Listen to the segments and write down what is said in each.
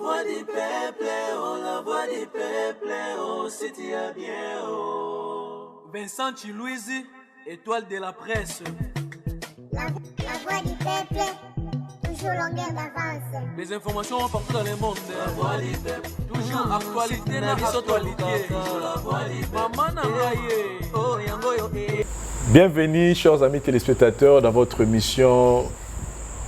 voix du peuple, oh la voix du peuple, oh si tu as bien, oh. Vincent Chiluizi, étoile de la presse. La voix du peuple, toujours longueur d'avance. Les informations partout dans le monde. La voix du peuple, Toujours actualité na actualité. toujours la voix du peuple. Maman na ngai ye. Oh yango yo eh. Bienvenue, chers amis téléspectateurs, dans votre émission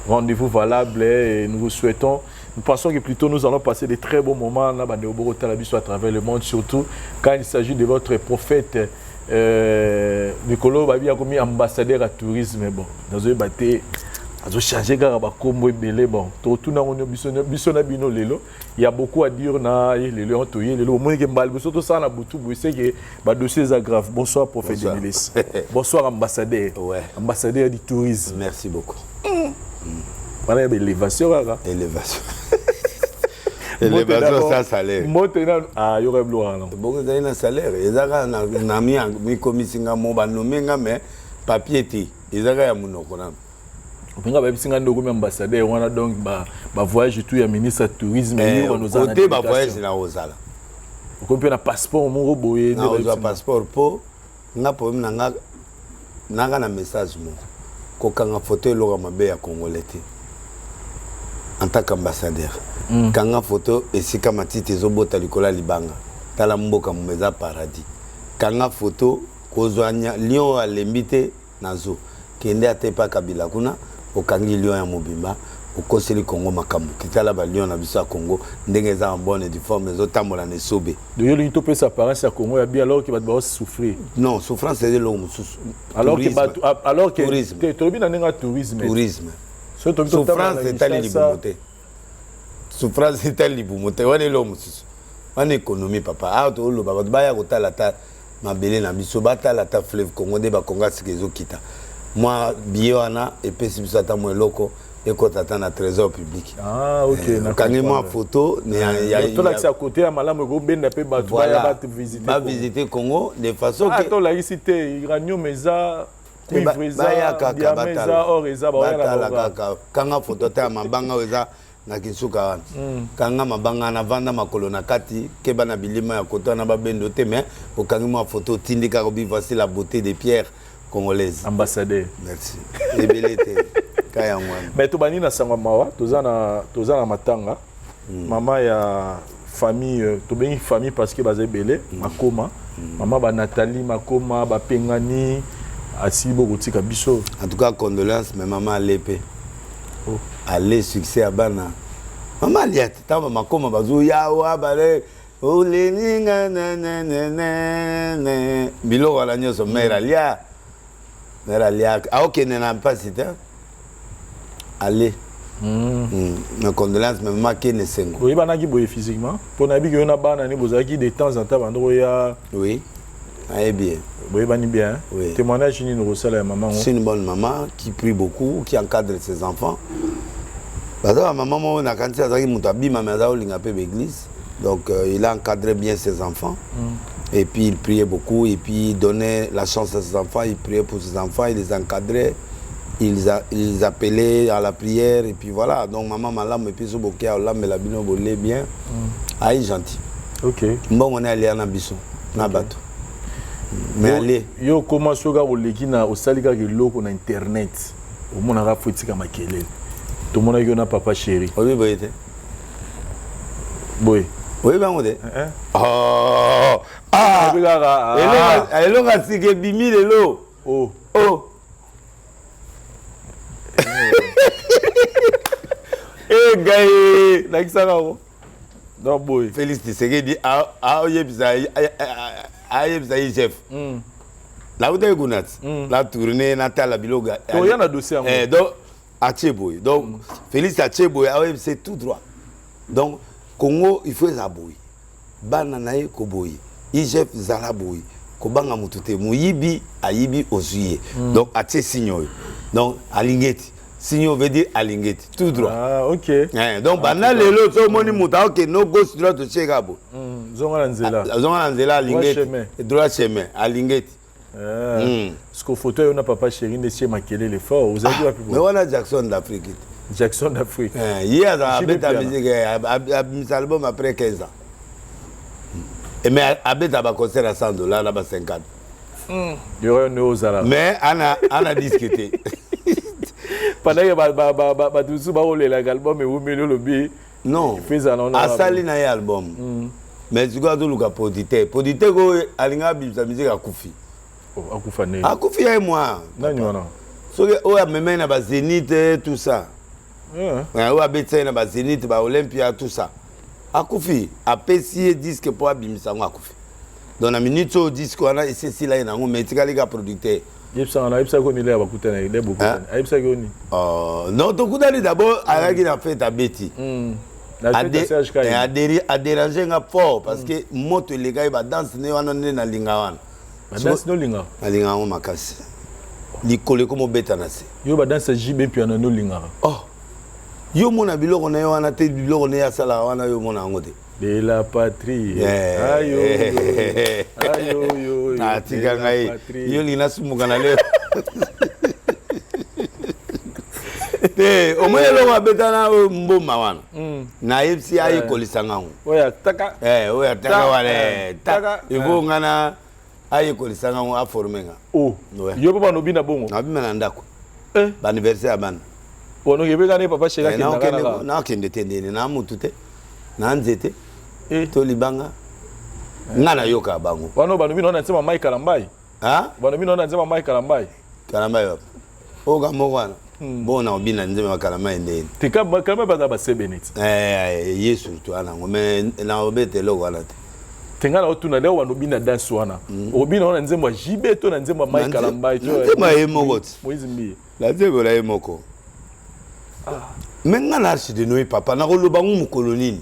Rendez-vous valable et nous vous souhaitons, nous pensons que plutôt nous allons passer de très bons moments là, bande Oboro Talabiso à travers le monde, surtout quand il s'agit de votre prophète Nicolo Babi a commis ambassadeur à tourisme. Bon, dans un bâté, azo changer kaka bakombo ebele. Bon, totuna ngo biso biso na bino lelo, il y a beaucoup à dire na ye lelo. Toye lelo, omoni ke mbala biso tosala na butu boye, c'est que badossier eza grave. Bonsoir, prophète. Bonsoir. Denis, bonsoir, ambassadeur. Ambassadeur du tourisme. Merci beaucoup. Wana ya baélévation kaka. Élévation. Mbote Élévation d'abord. sans salaire. Mbote nanu. Ah, yoka biloko wana. Bongo ezali na salaire, eza kaka na mikomisi nga mo banome nga, mais papier te, eza kaka ya monoko nano. Openga bayebisi nga nde okomi ambassadeur wana, donc bavoyage tout ya ministre ya tourisme, yo wana oza na Kote bavoyage délégation. Na kozala. Okomi mpe na passeport moko boye nde Nakozwa bayebisi nga. passeport mpo nga problème na nga nanga na message moko: kokanga photo eloko ya mabe ya congolais te. En tant qu'ambassadeur, kanga photo esika matiti ezobota likolo ya libanga, tala mboka mo eza paradis. Kanga photo kozwa lion oyo alembi te na zoo, kende ata epa Kabila kuna, okangi lion ya mobimba, okoseli Congo makambo te. Tala balion na biso ya Congo ndenge eza en bonne et due forme, ezotambola na esobe. Donc yo olingi topesa apparence ya Congo ya bien alors ke bato bazosouffrir? Non, souffrance eza eloko mosusu. Alors ke Tourisme. bato, alors ke Tourisme. te, tolobi na ndenge ya tourisme. Tourisme. Soki tobi totambola Souffrance na etali Kinshasa, libumu te, souffrance etali libumu te, wana eloko mosusu, wana économie, papa. Awa toloba bato baya kotala ata mabele na biso, batala ata fleuve Congo nde bakongo sika ezokita. Mwa billet wana epesi biso ata mwa eloko ekota ata na trésor public. Ah ok, na Okangi mwa comprendre. photo Tolakisa kote ya malamu, ekobenda mpe bato baya bato visite. Bavisite Congo de façon Ah, que tolakisi te, uranium eza, cuivre eza, baya kaka diamant eza, batala. or eza, baoya na Batala bango. kaka. Kanga photo te ya mabanga oyo eza na kinsuka wana. Kanga mabanga wana, vanda makolo na kati, keba na bilima ya koto wana, babendo te. Mais okangi mwa photo, otindi kaka, obi: "Voici la beauté des pierres congolaises." Ambassadeur. Merci, ebele te, ka yango wana. Mais tobandi na sango ya mawa. Toza na matanga, mama ya famille, tobengi famille parce que baza ebele, Makoma, mama banathalie Makoma bapengani, asili bokotika biso. En tout cas, condoléance. Mais mama ale mpe. Oh. Ale succès ya bana, mama alia te. Ntango bamakoma bazoyawa bale oleninga nenenenene, biloko wana nyonso, mare alia, mare alia, aokende na mpasi te, ale. Na condoléance, mais mama akende esengo. Boyebanaki boye physiquement? Mpo nayebi ke yo na bana ni bozalaki de temps en temps bando koya. Oui, nayebi ye. Boyebani bien? Oui. Témoignage nini okosala ya mama ngo? C'est une bonne maman qui prie beaucoup, qui encadre ses enfants. Baza bamama moko nakanisi azalaki moto abima, mais aza kolinga mpe baéglise. Donc il a encadré bien ses enfants. Et puis il priait beaucoup, et puis il donnait la chance à ses enfants, il priait pour ses enfants, il les encadrait, il les appelait à la prière, et puis voilà. Donc maman malamu, et puis so bokia olambela bino bolie bien. Ayi gentil. Mbongo ne alia na biso, na bato. Mais allez. Yo okóma soki kaka oleki na osali kaka eloko na internet, omonaka fo etika makelele. Tomonaki yo na papa chéri. Oyebi boye te. Boye. Oyebi yango te. Eh? Oh, ah! Oyebi kaka, ah. Eloko ya sika ebimi lelo. Oh. Oh. E ngai. Nakisaka yango donc boye. Félix Tshisekedi ayebisa ye chef nautaki kuna ti na tourne, natala biloko. Toya na dossier yango. Eh, donc atie boye, donc Félix atie boye, aoyebisa ye tout droit. Donc Congo, il faut eza boye, bana na ye koboye, IGF zala boye, kobanga motu te, moyibi ayibi, ozwi ye. Donc atie signe oyo, donc alingi eti signe oyo veut dire alingi eti tout droit. Ah ok. Eh, donc banda lelo so omoni moto aokende no gauche, droite, otie kaka boye. Zonga na nzela. Azonga na nzela, alingi Droit eti chemin. Droit chemin, alingi eti. Parce que photo yo na papa chéri nde sie makelele fort. Ozalaki wapi Mais boye? wana Jackson d'Afrique te. Jackson d'Afrique. Eh, ye azala JB abeta Mpiana. musique abimisa album après 15 ans. Et mais abeta baconcert à 100 $ na ba 50. Yoro ne ozala. Mais ana disque te. Pendant que bato mosusu baolelaka album ewumeli, olobi Non. Feza na wana. Asali na ye album, mais sikoyo azoluka producteur. Producteur oyo alinga abimisa musique akufi. Oh, akufa nini? Akufi ya ye mwa. Nani wana? Soki oyo amemai na bazénith, tout ça. Oyo abetisa ye na bazénith, baolympia, tout ça, akufi. Apesi ye disque mpo abimisa yango, akufi. Donc na minute oyo disque wana esi esila ye nango, mais etikali ka producteur. Yebisanga na ayebisaki oni le bakutana le bokutani, ayebisaki oni? Non, tokutani d'abord, ayaki na fête, abeti. Na fête ya Serge Kaye. Adérange nga fort parce que moto elekaki, badanse nde wana nde nalinga wana. Badanse nolinga? Nalinga yango makasi, likolo ekomobeta na se. Yo badanse ya JB Mpiana nolingaka? Oh, yo mona biloko na ye wana te, biloko na ye asalaka wana, yo mona yango te. De la patrie. Ayo ayo yo. Atika ngai, yo lingi nasumuka na leo te. Omoni eloko abeta na oyo mboma wana, nayebisi ayekolisa ngango. Oyo ataka. Oyo ataka wana. Taka. Ivo nga na ayekolisa ngango, aforme nga. O. Ouais. Yo mpe banobi na bongo? Nabima na ndako. Eh. Baanniversaire ya bana. Wanoki ebeka ne papa sheka. Akendaka na Nakende te, ndeni na mutu te, na nzete to libanga, nga nayoka bango. Wana banobi na nzema Mike Kalambai. Ah? Banobi na nzema Mike Kalambai. Kalambai wapi? Oyo moko wana bongo na obina nzembe bakalama ye ndeni? Te, Kalambai baza basebene ti. Ye surtout ana yango, mais na obeta eloko wana te. Te, ngai na otuna leo, wana obina danse wana, obina wana nzembo ya JB to na nzembo ya Mike Kalambai to? Na nzembo ya ye moko ti. Moïse Mbiye. Na nzembo na ye moko. Mais nga na Arche de Noé, papa, nakoloba ngo mokolo nini?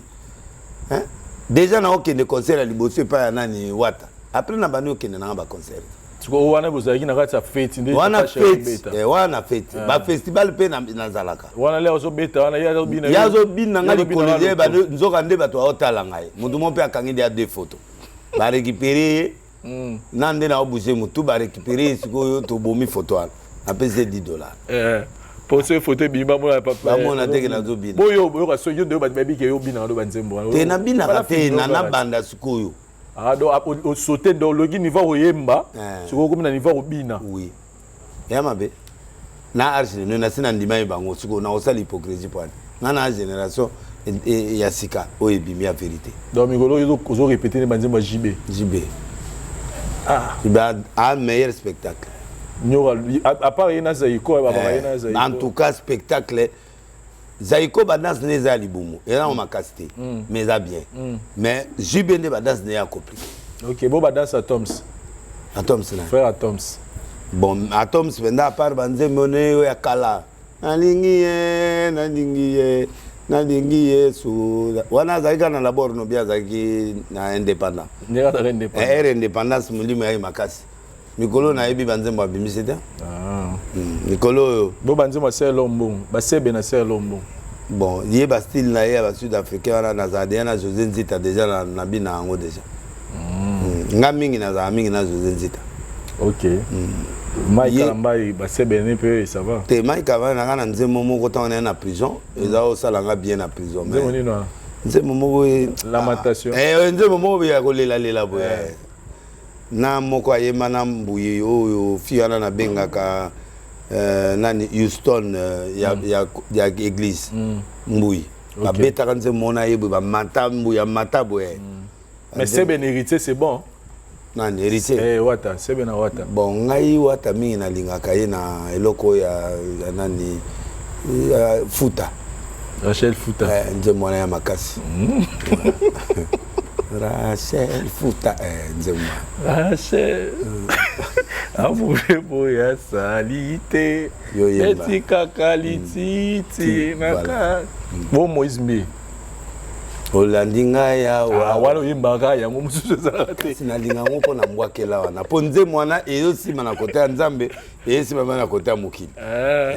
Hein? Déjà naokende concert ya liboso epai ya nani, Wata. Après na bandi okende nanga baconcert. Sikoyo wana bozalaki na kati ya feti nde Wana papa Chéri fete. obeta. Wana fete, bafestival mpe nazalaka. Wana le ozobeta wana, ye azobina. Ye azobina nga Ye azobina likolo nga ye. lokolo. Nzoka nde bato aotala ngai, motu moko mpe akangi deya deux photo, barécupéré ye na nde naobouge motu, barécupéré ye. Sikoyo tobomi photo wana, apesi ye 10 $. Po soki photo ebimi, bamona papa. Bamona teke nazobina. Boyo boyoka soki yo nde bato bayebi ke yo obinaka ndo banzembo wana. Te, nabinaka Wana te. film Na oyo kaka. nabanda sikoyo. Ah, donc osote donc oloki niveau koyemba, sikoyo okomi na niveau kobina. Oui, ya mabe na Arche de Noé, nasi na ndima ye bango. Sikoyo nakosala hypocrisie po wana nga na génération ya sika oyo ebimi ya vérité. Donc mikolo oyo ozorépété ne banzembo ya JB? JB. JB a meilleur spectacle. Nyoka à part ye na Zaiko, babaka ye na En Zaiko. tout cas spectacle Zaiko, badanse ne eza ya libumu, eza nango makasi te, mais eza bien. Mais JB nde badanse ne ya compliqué. Ok, bo badanse ya Toms? Atoms na? Frère Atoms. Bon, Atoms mpenza, à part banzembo ne oyo ya kala, nalingi ye, nalingi ye, nalingi Yesu wana, azalaki kaka na labor nobi, azalaki na indépendant. Ndenge azalaka indépendant. Ere indépendance, molimo yaki makasi. Mikolo nayebi banzembo abimisi te. Ah. Mikolo oyo. Bo banzembo ya Selo Mbongo, basebe na Selo Mbongo? Bon, ye bastyle na ye ya basud africain wana, nazala deja na José Nzita déjà na bina yango déjà. Nga mingi nazala mingi na José Nzita. Ok, Mike Kalambai, basebene mpe, ça va? Te, Mike avandi nanga na nzembo moko ntango naye na prison, eza osala nga bien na prison. Nzembo nini wana? Nzembo moko Lamentation. Ah, nzembo moko ya kolelalela boye na moko ayemba na mbuyi oyo fi wana nabengaka nani, Houston, ya église mbuyi. Babetaka nzembo moko na ye boye, bamata mbuyi, amata boye. Mais sebe na Héritier, c'est bon? Nani, Héritier? Eh, Wata, sebe na Wata. Bon, ngai Wata mingi nalingaka ye na eloko oyo ya nani, ya Futa. Rachel Futa. Eh, nzembo wana ya makasi, Rachel Futa, nzembo wana. Rachel amour boya sali te. Yo yemba. Etikaka lititi na Voilà. ka bo Moïse Mbiye. Olandi ngai awa. Ah, wana oyembaka yango, mosusu ezalaka te. Kasi nalinga yango mpo na mbwakela wana, mpo nzembo wana ezosima na kote ya Nzambe, eyesima mpe na kote ya mokili.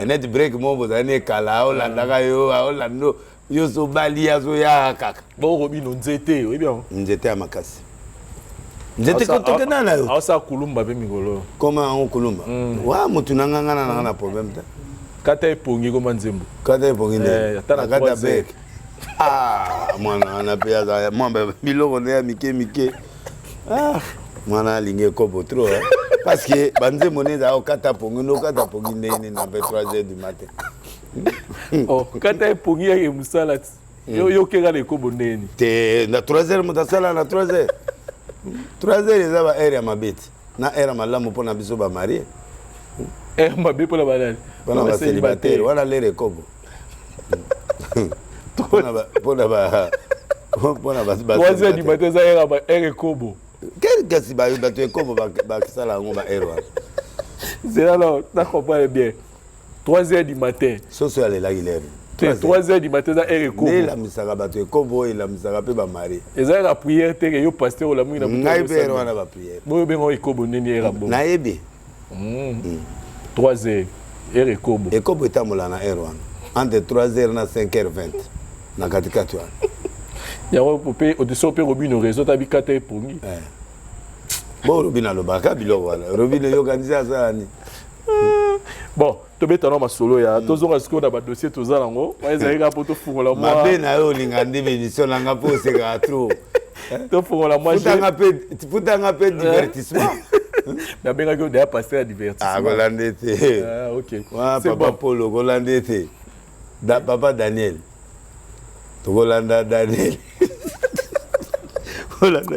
Net break moko bozali na ekala, aolandaka yo, aolanda yo, so obali, azoyaka kaka. Boko bino nzete, oyebi yango? Nzete ya makasi, nzete tokenda na yo. Aosala kulumba mpe mikolo. Koma yango kulumba wa motu na nga, nga na nanga na problème te. Kata epongi ekoma nzembo. Kata epongi nde Eh, ata na na kati ya 3 heures. bek. Ah, mwana wana mpe azala mwa biloko nde ya mike mike. Ah, mwana alingi ekobo trop, hein? Parce que banzembo nde ezala okata pongi nde okata pongi ndenge nini na 23 heures du matin? Oh, kata epongi yake mosala ti. Yo okeka na ekobo ndenge nini? Te, na 3 heures moto asala na 3 heures. 3 heures eza ba heure ya mabe te, na heure ya malamu mpona biso bamarie. Heure mabe mpona banani? Mpona bacélibataire wana, l'heure ekobo mpona 3 heures du matin eza heure ekobo? Kasi bato ekobo basala yango ba heure wana. C'est alors na comprendre bien, 3 heures du matin. Soso alelaki l'heure. Te, 3 heures du matin eza heure ekobo? Nde elamisaka bato ekobo, oyo elamisaka mpe bamarie. Eza heure ya prière te ke yo pasteur olamuki na Ngai mpe heure wana baprière. Boyo obenga ekobo ndeni, heure ya bongo? Nayebi. 3 heures, heure ekobo? Ekobo etambola na heure wana, entre 3 heures na 5 heures 20, na katikati wana. Yango mpe audition mpe Robino réseau tabi kata epongi. Bo Robino alobaka biloko wana, Robino yokanisi asala nini? Bon, tobetana masolo ya tozonga sikoyo na badossier toza nango wana, ezali kaka mpo tofungola mwa Mabe na yo, olinga nde bémission na nga mpo osekaka trop. Tofungola mwa. Futanga mpe divertissement. Nabengaki oyo deya pasteur ya divertissement. Kolanda te. Ah, ok. Papa Polo, kolanda te. Papa Daniel, tokolanda Daniel, kolanda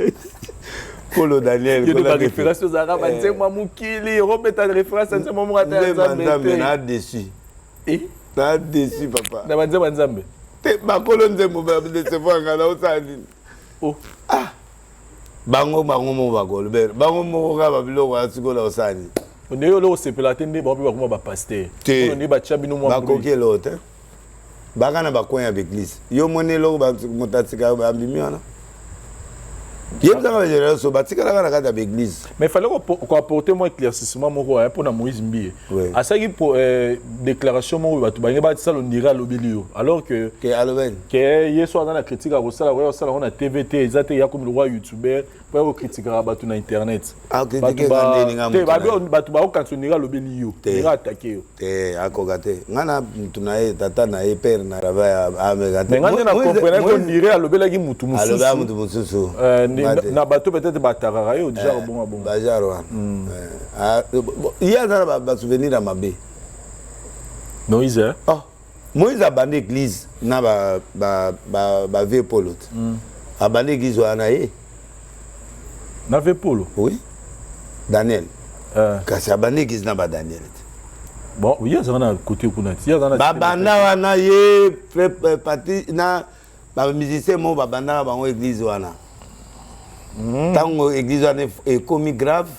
Polo Daniel. Yo baréférence ozalaka banzembo ya mokili, okobeta référence ya nzembo moko ata ya Nzambe te. Na déçu, na déçu, papa. Na banzembo ya Nzambe? Te, bakolo nzembo badécevoir nga, na osala nini? Oh. Ah, bango moko bakolobere bango moko kaka babiloko ya sikoyo, na osala nini? Ndenge oloko osepela te nde bango mpe bakoma bapasteur. Te. Nde batya bino mwa. Bakoki eloko te, baka na bacoin ya baeglise. Yo moni eloko moto atika bandimi wana, yebisaka bagénération batikalaka na kati ya baeglise. Mais fallait koapporter mwa éclaircissement moko mpona Moïse Mbiye. Asalaki déclaration moko, bato balingi basala ondire alobeli yo, alors que Ke alobeli? Ke ye so aza na critique akosala, koya kosala yango na TV te, eza te ya komi lokwa youtuber mpo ya kokritikaka bato na internet. Bato baokanisa ondire alobeli yo, ondire attaquer yo. Te, akoka te, ngai na mutu na ye, tata na ye, père na travail, ameka te. Mais ngai nde na comprendre ondire alobelaki mutu mosusu. Alobelaki mutu mosusu. Na bato peut-être batakaka yo déjà bonga bonga. Bajare wana, ye aza na basouvenir ya mabe. Moïse? Oh, Moïse abandi église na bavieux Polo te, abandi église wana ye. Na vieux Polo? Oui, Daniel. Kasi abandi église na badaniel te. Bon, ye azalaka na côté kuna ti ye aza na Babanda wana ye, frère Patri na bamusicien moko babandaka bango église wana. Ntango église wana ekomi grave,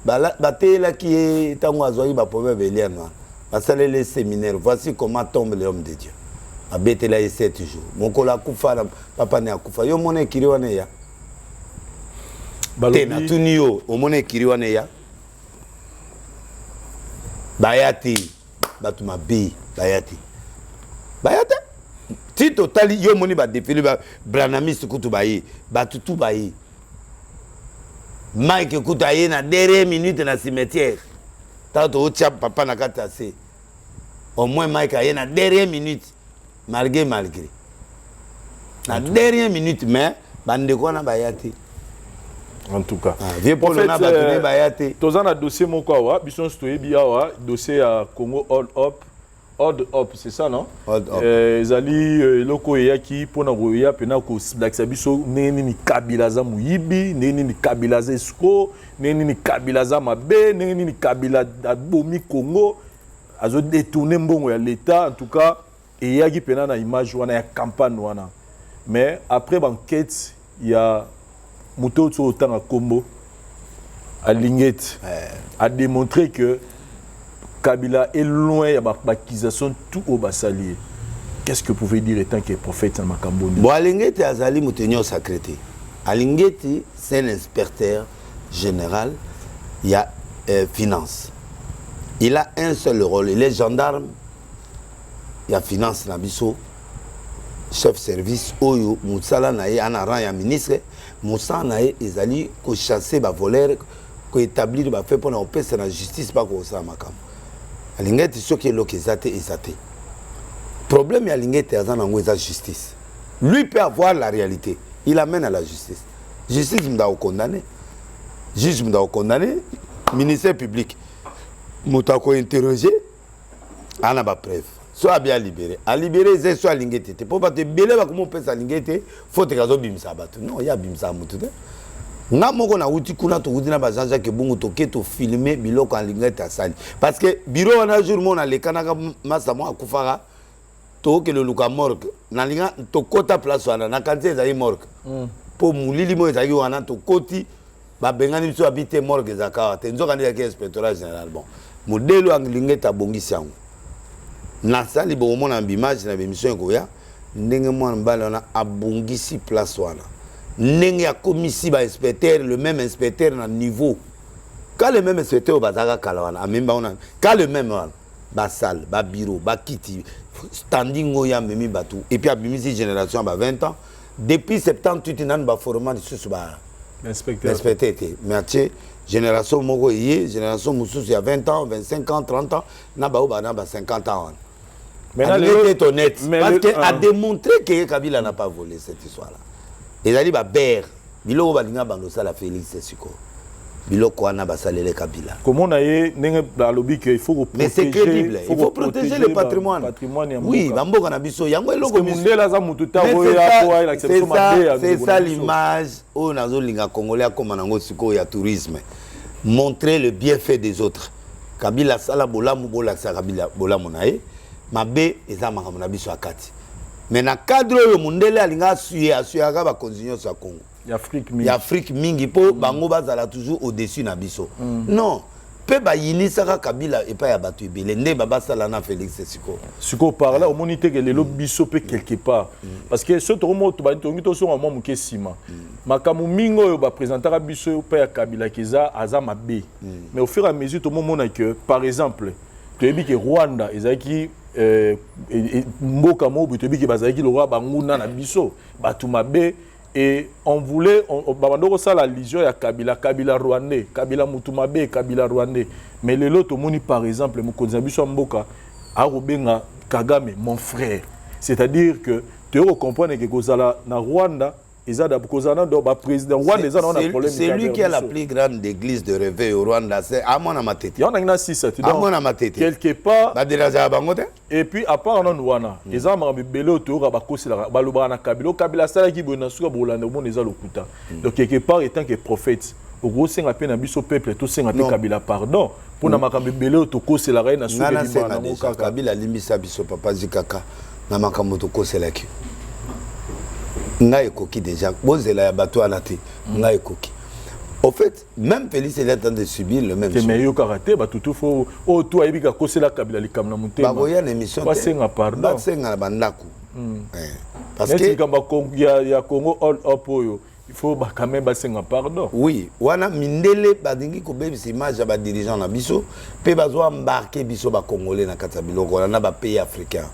bateyelaki ye. Ntango azwaki baproblème Eliane wana, basaleli séminaire, voici comment tombe l'homme de Dieu. Babetela ye 7 jours, mokolo akufa na papa ne akufa. Yo mona ekiri wana eya te? Natuni yo, omona ekiri wana eya? Baya te, bato mabe baya te, baya te. Ti totali, yo omoni badéfilé, babranhamiste kutu baye, bato tu baye. Mike kutu aye na dernière minute na cimetière, ntango tootya papa na kati ya se. Au moins Mike aye na dernière minute, malgré na dernière minute, mais bandeko wana baya te. En tout cas. Ah, vieux Paul na bato ne baya te. Toza na dossier moko awa, biso nyonso toyebi awa, dossier ya Congo Hold Up, Hold Up, c'est ça, non? Hold Up. Ezali eloko oyo eyaki mpona koya mpena kolakisa biso ndenge nini Kabila aza moyibi, ndenge nini Kabila aza escroc, ndenge nini Kabila aza mabe, ndenge nini Kabila abomi Congo, azodétourner mbongo ya l'État. En tout cas, eyaki mpena na image wana ya campagne wana. Mais après baenquête ya moto oyo soki otanga nkombo alingi ete adémontrer que Kabila est loin ya baccusation tout oyo basali ye, qu'est-ce que vous pouvez dire en tant que prophète na makambo nini? Bon, alingi ete azali moto nyonso sacré te. Alingi ete c'est un inspecteur général ya finance. Il a un seul rôle, il est gendarme ya finance na biso, chef service oyo mosala na ye ana rang ya ministre. Mosala na ye ezali kochasser bavoleur, koétablir bafaits mpona kopesa na justice, bakosala makambo. Alingete, soki eloko eza te, eza te. Problème ya Alingete aza nango eza justice. Lui peut avoir la réalité, il amène à la justice. Justice moto akokondamner, juge moto akokondamner, ministère public moto akointerroger, ana bapreuve. So abi alibérer, alibérer. Eza so Alingete te, mpo bato ebele bakoma opesa Alingete faute ke azobimisa bato. Non, ye abimisaka motu te. Nga moko nauti kuna, tokuti na ba Jean Jacques Ebungu, toke tofilmer biloko Alingete asali, parce que bureau wana, jour moko nalekanaka, masa mo akufaka, tokokende oluka morgue. Nalinga tokɔta place wana, nakanisi ezali morgue, mpo molili moko ezalaki wana. Tokoti, babengani biso, babi te, morgue ezalaka awa te. Nzoka nde ezalaki inspectorat général. Bon, modèle Alingete abongisi yango, nasali bokomona baimage na baémission ekoya, ndenge mwana mobali wana abongisi place wana, ndenge akomisi bainspecteur, le même inspecteur na niveau ka le même inspecteur oyo bazalaka kala wana, amemi bango na ka le même wana, basale, babureau, bakiti, standing oyo amemi bato. Et puis abimisi génération ya ba 20 ans. Depuis 78 nanu baforma lisusu ba inspecteur inspecteur te, mais atie génération moko eye, génération mosusu ya 20 ans, 25 ans, 30 ans, na baoyo bana ba 50 ans wana. Maintenant, Alingete est honnête mais parce que ah. a démontré que Kabila n'a pas volé cette histoire là. Ezali babere biloko balinga bando osala Félix sikoyo, biloko wana basalele Kabila. Komona ye ndenge alobi ke il faut Mais c'est crédible, il faut protéger le patrimoine. Patrimoine ya Oui, mboka. Bamboka na biso yango eloko. Mundele aza mutu te oyo ayelakisa biso mabe ya C'est ndeko ça na biso. l'image oyo nazolinga Congolais akóma nango sikoyo ya tourisme: montrer le bienfait des autres. Kabila asala bolamu, bolakisa Kabila bolamu na ye. Mabe eza makambo na biso ya kati. Mais na cadre oyo mondele alinga asuye, asuyaka bakonzi nyonso ya Congo, ya Afrique mingi. Ya Afrique mingi, mpo bango bazala toujours au-dessus na biso. Non, mpe bayinisaka Kabila epai ya bato ebele nde babasala na Félix sikoyo. Sikoyo par là omoni te ke lelo biso mpe quelque part, parce que so tokomo tolingi tosonga mwa moke nsima, makambo mingi oyo baprésentaka biso mpe ya Kabila ke eza aza mabe, mais au fur et à mesure tomomona ke, par exemple, toyebi ke Rwanda ezalaki mboka moko boye, toyebi ke bazalaki lokola banguna na biso, bato mabe, et on voulait babanda kosala allusion ya Kabila, Kabila rwandais, Kabila mutu mabe, Kabila rwandais. Mais lelo tomoni, par exemple, mokonzi na biso ya mboka akobenga Kagame mon frère, c'est-à-dire que toyei kocomprendre ke kozala na Rwanda eza kozala na do baprésident Rwanda eza na wana problème. C'est lui qui a la plus grande église de réveil au Rwanda, c'est amona Matete. Yango nangi na sisa te. Amona Matete. Quelque part badérangeaka bango te. Et puis à part nanu wana, eza makambo ebele oyo toyoka bakoselaka, balobaka na Kabila, Kabila asalaki boye, na suka bolanda omona eza lokuta. Donc quelque part, étant que prophète, okosenga mpe na biso peuple tosenga mpe Kabila pardon mpona makambo ebele oyo tokoselaka ye, na suka ebimaka nango kaka. Kabila alimbisa biso, papa Zikaka, na makambo tokoselaki. Ngai ekoki déjà, bozela ya bato wana te, ngai ekoki. Au fait, même Félix est en train de subir le même. Mais yokaka te, bato tu fo oyo tu ayebi kakosela Kabila likambo na motema. Bakoya na émission. Basenga pardon. Basenga na bandako. Parce que likambo ya Congo All Up oyo, il faut quand même basenga pardon. Oui, wana mindele balingi kobebisa image ya badirigeant na biso, mpe bazwa embarquer biso bacongolais na kati ya biloko wana na bapays africain.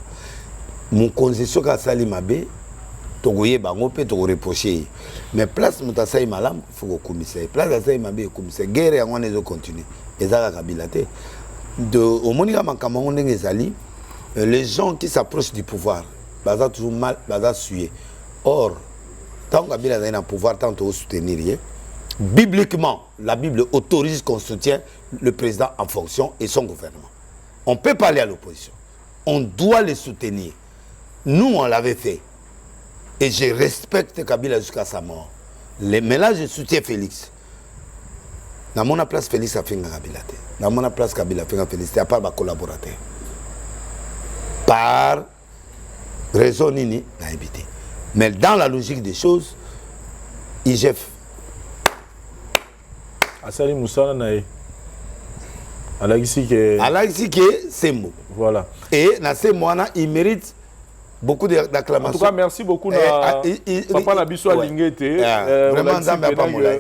Mokonzi soki asali mabe, tokoyeba yango mpe tokoreprocher ye, mais place moto asali malamu, faut kokumisa ye. Place asali mabe, ekumisa. Guerre yango wana ezocontinuer, eza kaka Kabila te. Omoni kaka makambo yango ndenge ezali. Les gens qui s'approchent du pouvoir baza toujours mal, baza suye. Or ntango Kabila azali na pouvoir, ntango tokosoutenir ye, bibliquement, la Bible autorise qu'on soutient le président en fonction et son gouvernement. On peut parler à l'opposition, on doit les soutenir. Nous, on l'avait fait et je respecte Kabila jusqu'à sa mort. Mais là, je soutiens Félix. Namona place Félix afinga Kabila te, namona place Kabila afinga Félix te, à part bacollaborateur. Par raison nini, nayebi te, mais dans la logique des choses, IGF asali mosala na ye, alakisi ke Alakisi ke sembo. Voilà. Et na sembo wana, il mérite beaucoup d'acclamations. En tout cas, merci beaucoup na papa na biso Alingete. Vraiment, Nzambe apambola.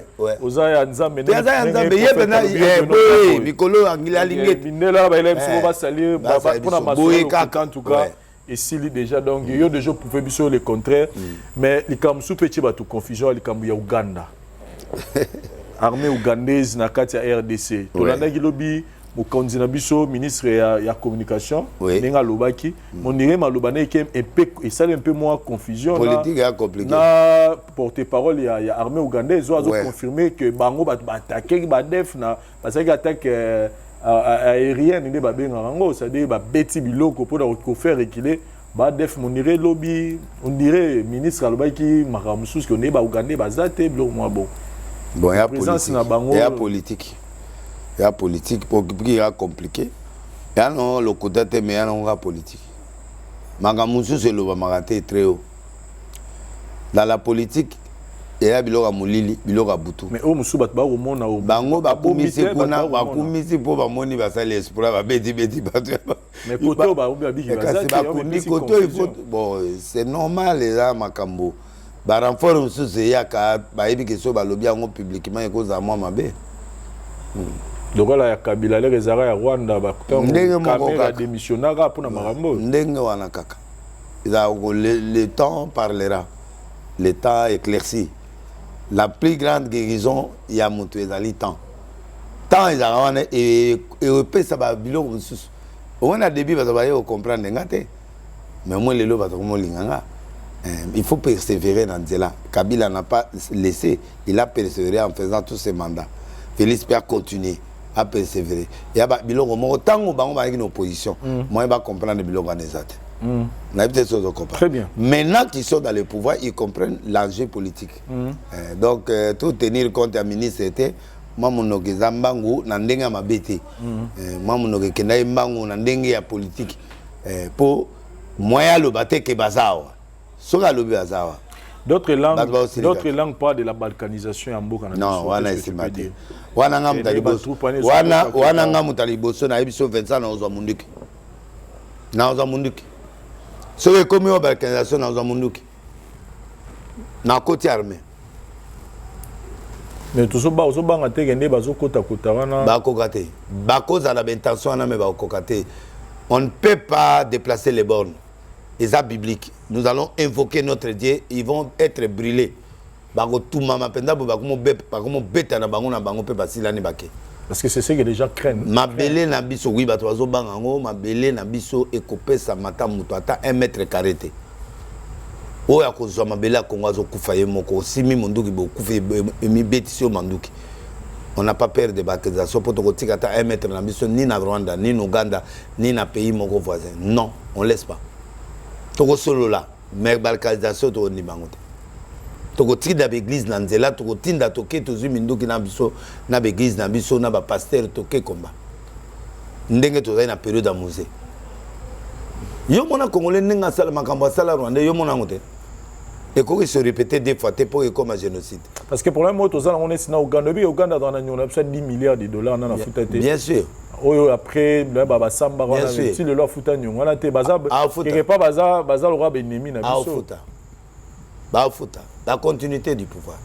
Oza ya Nzambe. Aza ya Nzambe ye pena boye mikolo Alingete. Mindela bayela biso basali mpona masolo kaka. En tout cas, esili déjà. Donc yo déjà prouvé biso le contraire. Mais likambo mosusu mpe tie bato confusion, ya likambo ya Uganda, armée ougandaise na kati ya RDC. Tolandaki lobi Mokonzi na biso, ministre ya communication, ndenge alobaki, on dirait maloba na eke esali un peu mwa confusion. Politique ya compliqué. Na porte parole ya armée ougandaise oyo azoconfirme que bango bato baattaqueki baADF na basalaki attaque aérienne nde babengaka yango, c'est-à-dire babeti biloko mpona kofaire reculer baADF. On dirait lobi, on dirait ministre alobaki makambo mosusu ke ondeye baougandais baza te, biloko mwa bon. Bon, ya présence politique na bango. Ya politique, ya politique po ya compliqué, ya no lokuta te, mais ya nango ka politique. Makambo mosusu elobamaka te très haut. Dans la politique, eya biloko ya molili, biloko ya butu. Mais oyo mosusu bato bakomona. Bango bakumisi kuna, bakumisi mpo bamoni basali exploit, babetibeti bato. Mais kote oyo babiki baza kasi te, bakundi kote oyo, il faut, bon, c'est normal. Eza makambo barenfort mosusu eyaka, bayebi ke so balobi yango publiquement, ekozala mwa mabe. Lokola ya Kabila lere ezalaka ya Rwanda. Ndenge moko kaka. Démissionnaka mpona makambo oyo. Ndenge wana kaka ezalaka le temps parlera, le temps éclaircit. La plus grande guérison ya moto ezali temps. Temps ezalaka wana, epesa babiloko mosusu. Omoni, na début bato baye kocomprendre nga te, mais moi lelo bato komolinga nga. Il faut persévérer na nzela. Kabila n'a pas laissé, il a persévéré en faisant tous ses mandats. Félix mpe a continué à persévérer. Ya biloko moko, ntango bango bazalaki na opposition, moyen bacomprendre biloko wana eza te. Nayebi te soki ozocomprendre. Très bien. Maintenant qu'ils sont dans le pouvoir, ils comprennent l'enjeu politique. Donc tout tenir compte ya ministre te. Mwa monoko eza mbangu na ndenge ya mabe te. Mwa monoko ekendaki mbangu na ndenge ya politique, mpo moyen aloba te ke baza awa. Soki alobi baza awa, D'autres langues, d'autres langues parlent de la balkanisation ya mboka na. Non, wana esimba te. Wana nga moto liboso, wana nga moto ya liboso nayebi so Vincent, naozwa munduki, naozwa munduki. Soki ekomi oyo balkanisation, naozwa munduki, nakoti armée. Mais tozobanga te ke nde bazokotakota wana. Bakoka te. Bakozala baintention wana, mais bakoka te. On ne peut pas déplacer les bornes. Eza biblique. Nous allons invoquer notre Dieu, ils vont être brûlés. Bakotumama mpenza boye, bakomobeta na bango na bango mpe basilani bake. Parce que c'est ce que les gens craignent. Mabele na biso, oui, bato bazobanga yango. Mabele na biso ekopesama ata moto ata 1 mètre carré te. Oyo akozwa mabele ya Kongo azokufa ye moko. Osimi monduki, bokufi, emibetisi yo manduki. On n'a pas peur de balkanisation mpo tokotika ata 1 mètre na biso ni na Rwanda, ni na Uganda, ni na pays moko voisin. Non, on laisse pas. Tokosolola, mais balkanisation tokondima yango te. Tokotinda baeglise na nzela, tokotinda, toke, tozwi minduki na biso na baeglise na biso na bapaster, toke komba ndenge tozali na période ya Mzee. Yo mona Congolais ndenge asala makambo, asala Rwandais, yo mona yango te. Ekoki se répéter deux fois te mpo ekoma génocide. Parce que problème oyo toza nango neti na Uganda, oyebi Uganda azala na niongo na biso ya 10 milliards de dollars, nana afuta te. Bien sûr. Oyo après basambaka wana, ti lelo afuta niongo wana te. Baza quelque part baza lokola baennemi na biso. Afuta, bafuta la continuité du pouvoir.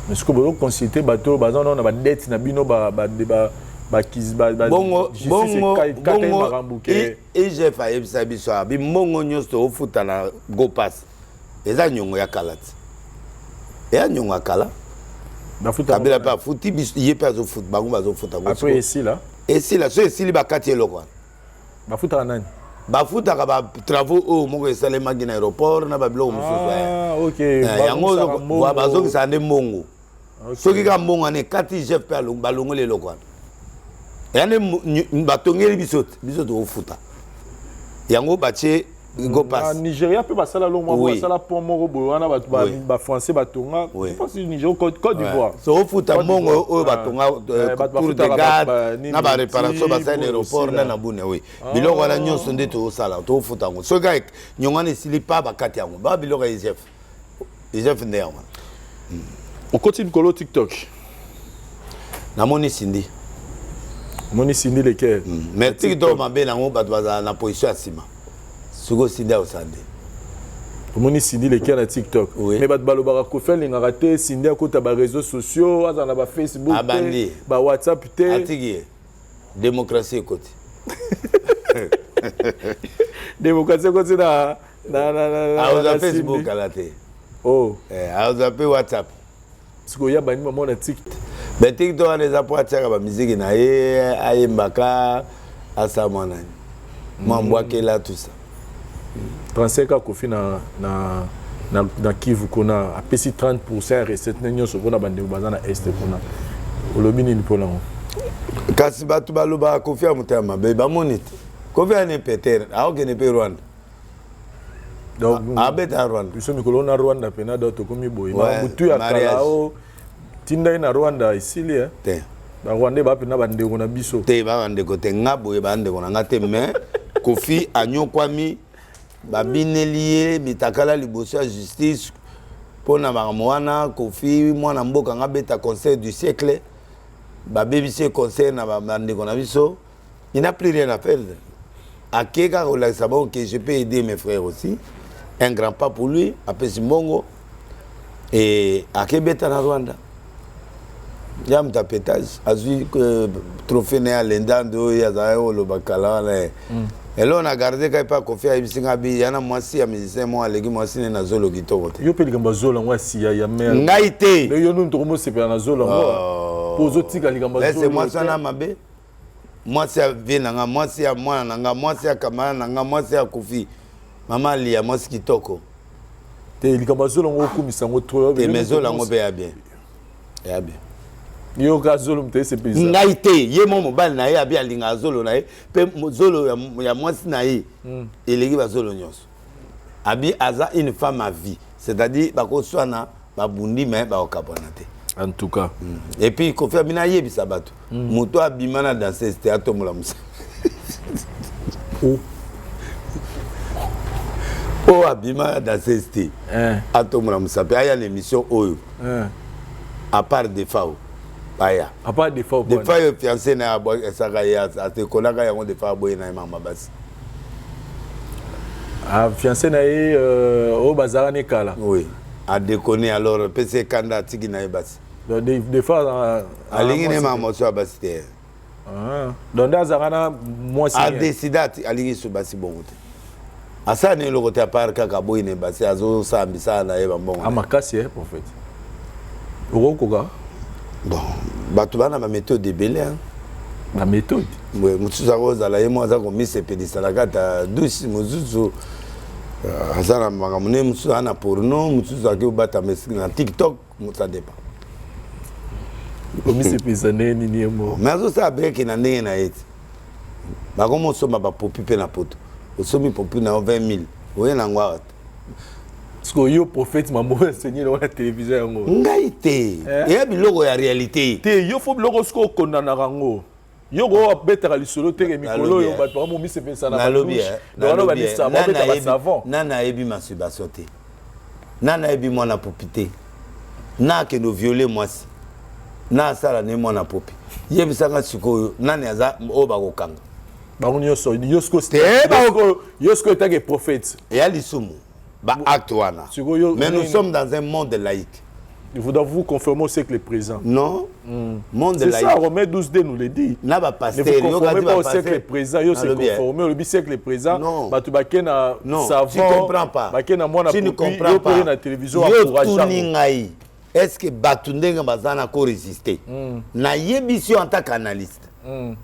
Mais sikoyo bozoconsulte bato baza nano na badette na bino. Bongo bongo bongo, IGF ayebisa biso abi mbongo nyonso tokofuta na Go Pass eza niongo ya kala ti, eya niongo ya kala. Kabila mpe afuti biso, ye mpe azofuta, bango bazofuta. Après esila. Esila, so esili, bakati eloko wana. Bafutaka nani? Bafutaka batravaux oyo moko esalemaki na aéroport na babiloko mosusu. Ah, yango bazongisaka nde mbongo. Soki kaka mbongo wana ekati, IGF mpe balongoli eloko wana. Eya nde batongeli biso, biso tokofuta yango, batie Go Pass. Na Nigeria mpe basala longo moko, basala pont moko boye wana, bato bafrançais batonga, je pense Nigeria, Côte d'Ivoire. So ofuta mbongo oyo batonga, tour de garde na baréparation basali na aéroport na bune. Oui, biloko wana nyonso nde tozosala, tokofuta yango. Soki kaka nyongo wana esili pa, bakati yango ba biloko ya IGF. IGF nde yango wana. Okoti likolo TikTok. Namoni Cindy. Omoni Cindy Leker. Mais TikTok, mabe nango, bato bazala na position ya nsima. Soki oSindy, akosala nde. Omoni Cindy Leker na TikTok. Oui. Mais bato balobaka Kofi alingaka te Cindy akota baréseaux sociaux, azala na bafacebook Abandi. te, bawhatsapp te. Atiki ye, démocratie ekoti. Démocratie ekoti na Aoza na Facebook Cindy. Kala te. Oh. Aoza mpe WhatsApp. Sikoyo ya bandi mamo na TikTok. Mais TikTok wana eza mpo atiaka bamiziki na ye, ayembaka, asala mwa nani, mwa mbwakela, tout ça. 35 ans Kofi na Kivu kuna, apesi 30% ya recette ne nyonso mpona bandeko baza na Est kuna. Olobi nini mpona ngo? Kasi bato balobaka Kofi ya motema mabe, bamoni te. Kofi ani peter aokende mpe Rwanda. Donc abeta Rwanda. Biso mikolo na Rwanda mpena, donc tokomi boye. Ouais, butu ya kala mariage. O tinda ye na Rwanda esili e. Te. Barwandais bapena bandeko na biso. Te, bandeko te. Nga boye, bandeko na nga te. Mais Kofi anyokwami, babineli ye mitakala liboso ya justice mpo na makambo wana. Kofi mwana mboka nga, beta concert du siècle, babebisi ye concert na bandeko na biso. Il n'a plus rien à perdre, ake kaka kolakisa bango que je peux aider mes frères aussi. Un grand pas pour lui. Apesi mbongo e akebeta na Rwanda ya moto apetage, azwi trophée na ye alendande oyo azalaki koloba kala wana ye. Eloko na garde kai mpe Kofi ayebisi nga bi ya na mwasi ya musicien moko aleki mwasi ne na zolo kitoko te. Yo mpe likambo ya zolo yango ya siya ya mare. Ngai te. Yo nunu tokomosepela na zolo yango mpo ozotika likambo ya ese zolo mwasi te. wana mabe, mwasi ya vie na nga, mwasi ya mwana na nga, mwasi ya camarade na nga, mwasi ya Kofi, mama Alia, mwasi kitoko. Te, likambo ya zolo yango okumisa yango trop. Te, mais zolo yango mpe ya bien, ya bien. Yo ka zolo moto esepelisa. Ngai te. Ye mo mobali na ye abi alingaka zolo na ye mpe zolo ya mwasi na ye eleki bazolo nyonso. Abi aza une femme à vie, c'est-à-dire bakoswana, babundi, me bakokabwana te. En tout cas. Et puis Kofi abi nayebisa bato, moto abima na danseuse te atombola mosala. Oh. Oyo abima na danseuse te atombola mosapi, aya na émission oyo. À part Defao aya. À part Defao. Defao oyo fiancé na ye esaka ye, atekolaka yango. Defao aboye na ye mama basi. Ah, fiancé na ye oyo bazalaka ne kala. Oui, adéconné, alors apesi ekanda, atiki na ye basi. Donc des fois alingi ne mama mosusu ya basi te. Ah. Donc nde azalaka na mwasi. Adécidé, alingi so basi bongo te. Asala na eloko te à part kaka aboyi na basi, azosala misala na ye, bambongo. Ah, makasi eh, prophète, okokoka. Bon, bato bana baméthode ebele, hein. Baméthode. Ouais, mosusu akozala ye mo aza komisepelisa na kati ya douche, mosusu aza na makambo ne, mosusu aza na porno, mosusu aki obatama na TikTok, ça dépend. Komisepelisa ndenge nini ye mo? Mais azosala breke na ndenge na ye ti bakoma osomba bapopi mpe na poto. Osombi popi na yo 20 000, oye nango awa te. Parce que yo prophète, mambo enseigné na télévision yango. Ngai te. Eya biloko ya réalité. Te, yo fo biloko soki okondanaka yango, yo ko abetaka lisolo teke mikolo oyo bato baka momisepelisa na nalobi badouche, donc wana banisa babeta basavon. Nani ayebi masturbation te? Nani ayebi mwana popi te? Na akende oviole mwasi na asala ne mwana popi, yebisanga sikoyo nani aza oyo bakokanga? Bango nyonso, yo sikoyo Te, yo sikoyo etake prophète. Eya lisumu baacte wana. Sikoyo Mais nous sommes dans un monde laïque. Il faudra vous conformer au siècle présent. Non, monde C'est ça. laïque. Romains 12D nous le dit. Na Ne bapasteur. vous conformez pas au siècle présent. Yo c'est Nalobi, eh. conformé au siècle présent. Non. Bato bake na Non, savon. tu comprends pas. Bake na mwana Tu ne popi, comprends yo pas. pe na télévision Yo encourageant. tuni ngai, est ce que bato ndenge baza na korésister? Nayebisi yo en tant qu'analyste,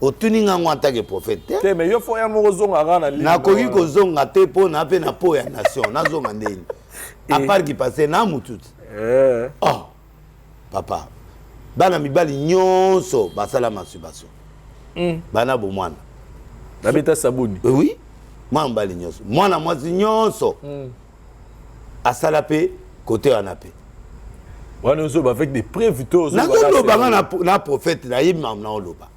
otuni ngango en tant que prophète te. Te, mais yo fo ya moko zonga kaka na ligne. Nakoki wana. kozonga te mpo na mpe na po ya nation nazonga ndeni à part kipase na mutu te. Oh papa, bana mibali nyonso basala masturbation, bana bomwana. Babeta sabuni. Oui, mwana mobali nyonso, mwana mwasi nyonso asala mpe kote wana mpe. Wana ozoba avec des preuves to ozoba Nazoloba nga na prophète, nayebi makambo naoloba.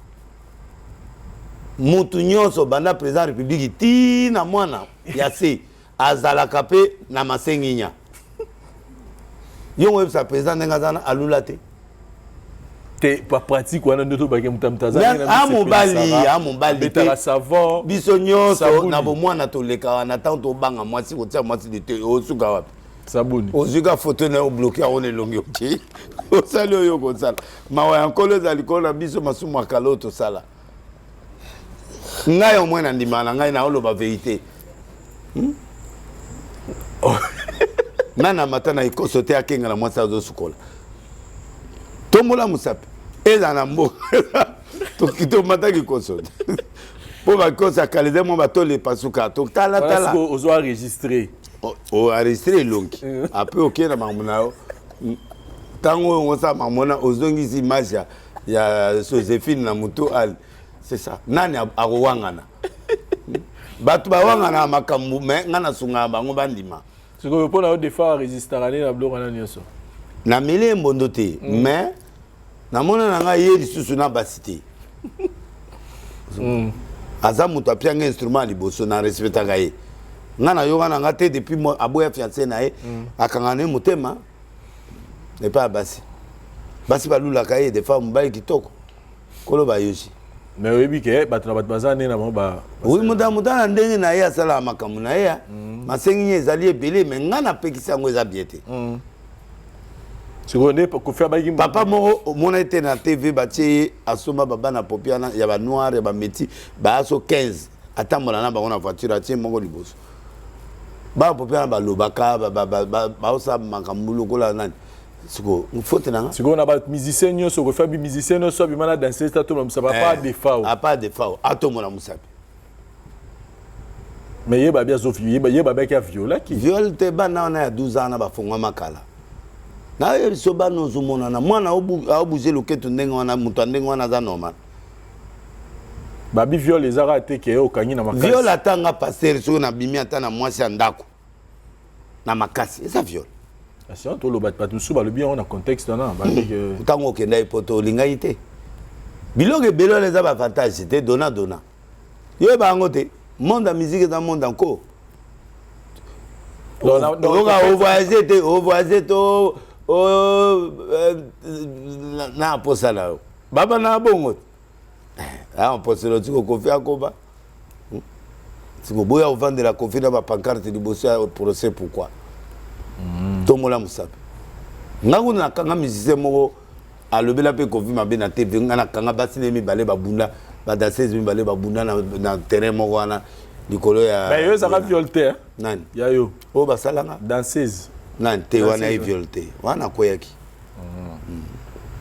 Mutu nyonso, banda président ya république ti na mwana ya se, azalaka mpe na masenginya. Yo oyebisa président ndenge aza na alula te. Te, pa pratique wana nde tobake moto moto aza Mais ndenge na a mobali, misepelisaka, a mobali te. abetaka savon. Biso nyonso Sabuni. na bomwana tolekaka na ntango tobanga mwasi, kotia mwasi de te, osuka wapi? Sabuni. Ozwi ka foto na yo, obloquer yango na elongi, oke osali oyo kosala. Mawa ya Nkolo eza likolo na biso, masumu ya kala oyo tosala. Ngai omoi na ndimaka na ngai, naoloba vérité. Nani amata na ekoso te akengela mwasi azosukola? Tombola mosapi. Ezala na mboka, tomataki koso mpo bakosi akala, eza mwa batole epasuka, totalatala. Ozo enregistré. Oenregistre elongi, apres okei na makambo na yo. Ntango oyo ngosala makambo wana, ozongisi image ya Joséphine na motu ale, c'est ça. Nani akowangana? Bato bawangana makambo, me ngai nasungaka bango bandima. Sikoyo mpo na yo, Defao aresistaka nde na biloko wana nyonso? Nameli ye mbondo te, mais namona na ngai ye lisusu na basi te. Aza moto apianga instrument ya liboso, na respectaka ye. Ngai nayoka na nga te depuis aboya fiancé na ye, akanga na ye motema epai ya basi. Basi balulaka ye. Defa mobali kitoko, kolo bayosi. Mais oyebi ke bato na bato baza nde na bango ba Oui, moto moto na ndenge na ye asalaka makambo na ye. Masengi ye ezali ebele, mais ngai napekisi yango, eza bien te. Sikoyo nde Kofi abaki Papa moko omona ete na TV batie ye, asomba babana popi wana ya banoir, ya bamétis, baya so 15, atambola na bango na voiture, atie moko liboso. Bana popi wana balobaka, baosala makambo lokola nani. Siko faute na nga? Sikoyo na bamusicien nyonso, Kofi abi musicien nyonso abima na danseuse, atombola mosapi, à part Defao. À part Defao, atombola mosapi. Mais ye babi ye babaki aviolaki. Viol te. Bana wana ya 12 ans na bafongwama kala. Nayebi so bana ozomonana, mwana aobouge loketo ndenge wana, moto ya ndenge wana aza normal? Babi viol eza kaka te ke okangi na makasi. Viol, ata nga pasteur, soki nabimi ata na mwasi ya ndako na makasi, eza viol. Asi toloba, bato mosusu balobi yango na contexte wana, balobi ke Ntango okenda ye poto, olingaki te. Biloko ebele wana eza baavantage te. Dona dona, yoyeba yango te. Monde ya musique eza monde encore. Oyoka ovoyage te, ovoyage to na posa na yo, baba na bongo te. Aposelo tiko Kofi akoba siko boya ovandela Kofi na bapancarte liboso ya procès. Pourquoi tombola mosapi? Nga kuna nakanga musicien moko alobela mpe Kofi mabe na TV. Nga nakanga basi ne mibale babunda, badanseuse mibale babunda na terrain moko wana likolo ya Mais yo ezaka viol te? Nani? Ya yo. Oyo basalanga? Danseuse. Nani te, wana ye viol te, wana akweyaki.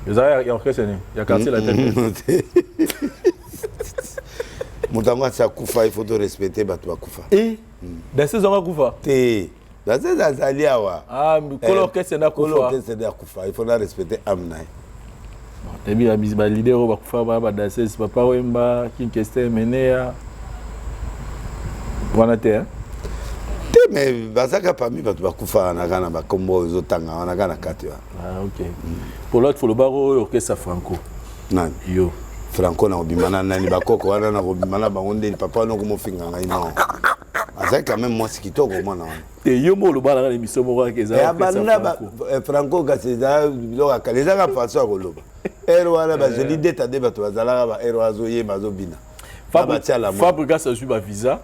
Ezaka ya orchestre nini? Ya Quartier Latin? Moto yango asi akufa, il faut to respecter bato bakufa. Danseuse yango akufa? Te, danseuse azali awa. Kolo orchestre nde akufa. Kolo orchestre nde akufa, il faut na respecter âme na ye. Toyebi baleader oyo bakufa, baya badanseuse, Papa Wemba, King Kester Emeneya, wana te? Te, mais bazaka parmi bato bakufa wana, kaka na bakombo oyo ozotanga wana, kaka na kati wana. Ah, ok. Pour l'autre, folobaka oyo orchestre Franco. Nani? Yo. Franco na kobima na nani? Bakoko wana na kobima na bango ndeni? Papa wana okomofinga ngai, non. Azali quand même mwasi kitoko, mwana wana. Te, yo mo olobaka na émission moko kaka eza banda Franco, kasi eza biloko ya kala, ezaka façon ya koloba. Ere wana bazeli deta nde bato bazalaka ba ere azoyemba, azobina. Fabregas azwi bavisa,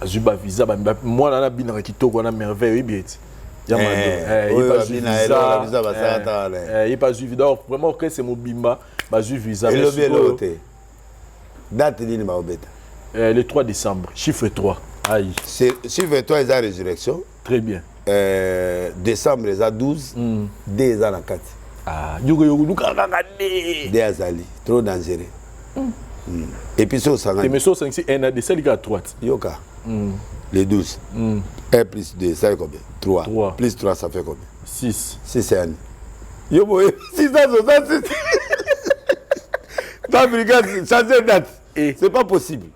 azwi bavisa. Mwana wana abinaka kitoko wana, Merveille, oyebi ete ye mpe azwi. Donc vraiment orchestre mobimba bazwi visa. Elobi eloko te. Date nini baobeta? Le 3 décembre, chiffre 3, aïe. Chiffre 3 eza résurrection. Très bien. Décembre eza 12, d eza na kati. Ah, yoko yoko lukaka kaka de. D azali trop dangereux. Et puis so osangani te, mais so osangisi 1 na d, esali kaka 3. Yoka, le 12, 1 plus 2 ça fait combien? 3. 3. Plus 3, ça fait combien? 6. 6 yani yo boye 666. Africa changer date, Eh. c'est pas possible.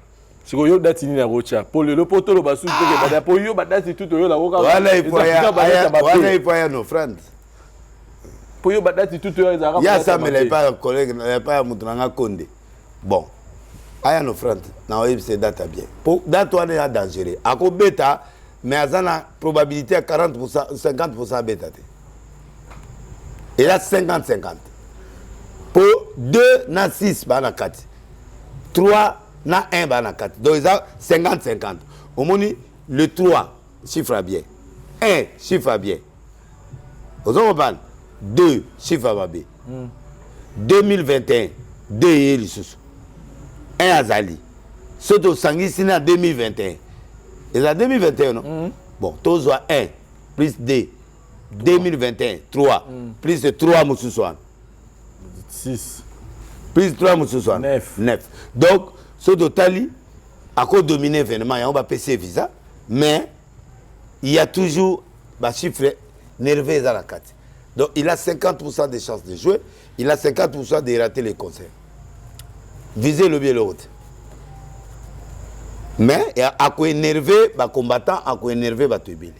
Sikoyo yo date nini akotya po lelo, mpo toloba susu toke bada, po yo badate tu toyolako kaka? Wana il faut wana il faut aya no offrande. Po yo badate tu toyo ezalaka ya asamela epai ya collègue, epai ya moto na nga Konde. Bon, aya no offrande na oyebisa date ya bien, po date wana eza dangereux. Akobeta, mais aza na probabilité ya 40, 50 abeta te. Eza 50 50, po 2 na 6 baa na kati, 3 na 1 baa na kati, donc eza 50 50. Omoni, le 3 chiffre ya bien, 1 chiffre ya bien, ozo comprendre, 2 chiffre ya mabe. 2021, 2 ye lisusu, 1 azali. So tosangisi na 2021, eza 2021, non? Bon, tozwa 1 plus 2, 2021, 3 plus 3 mosusu wana. 6. Plus 3 mosusu wana. 9. 9. Donc soki totali, akodomine événement yango, bapesi ye visa, mais il y a toujours bachiffre nerveux eza na kati. Donc il a 50 de chances de jouer, il a 50 de rater les concerts. Visa elobi eloko te, mais akoénerve bacombattant, akoénerve bato ebele.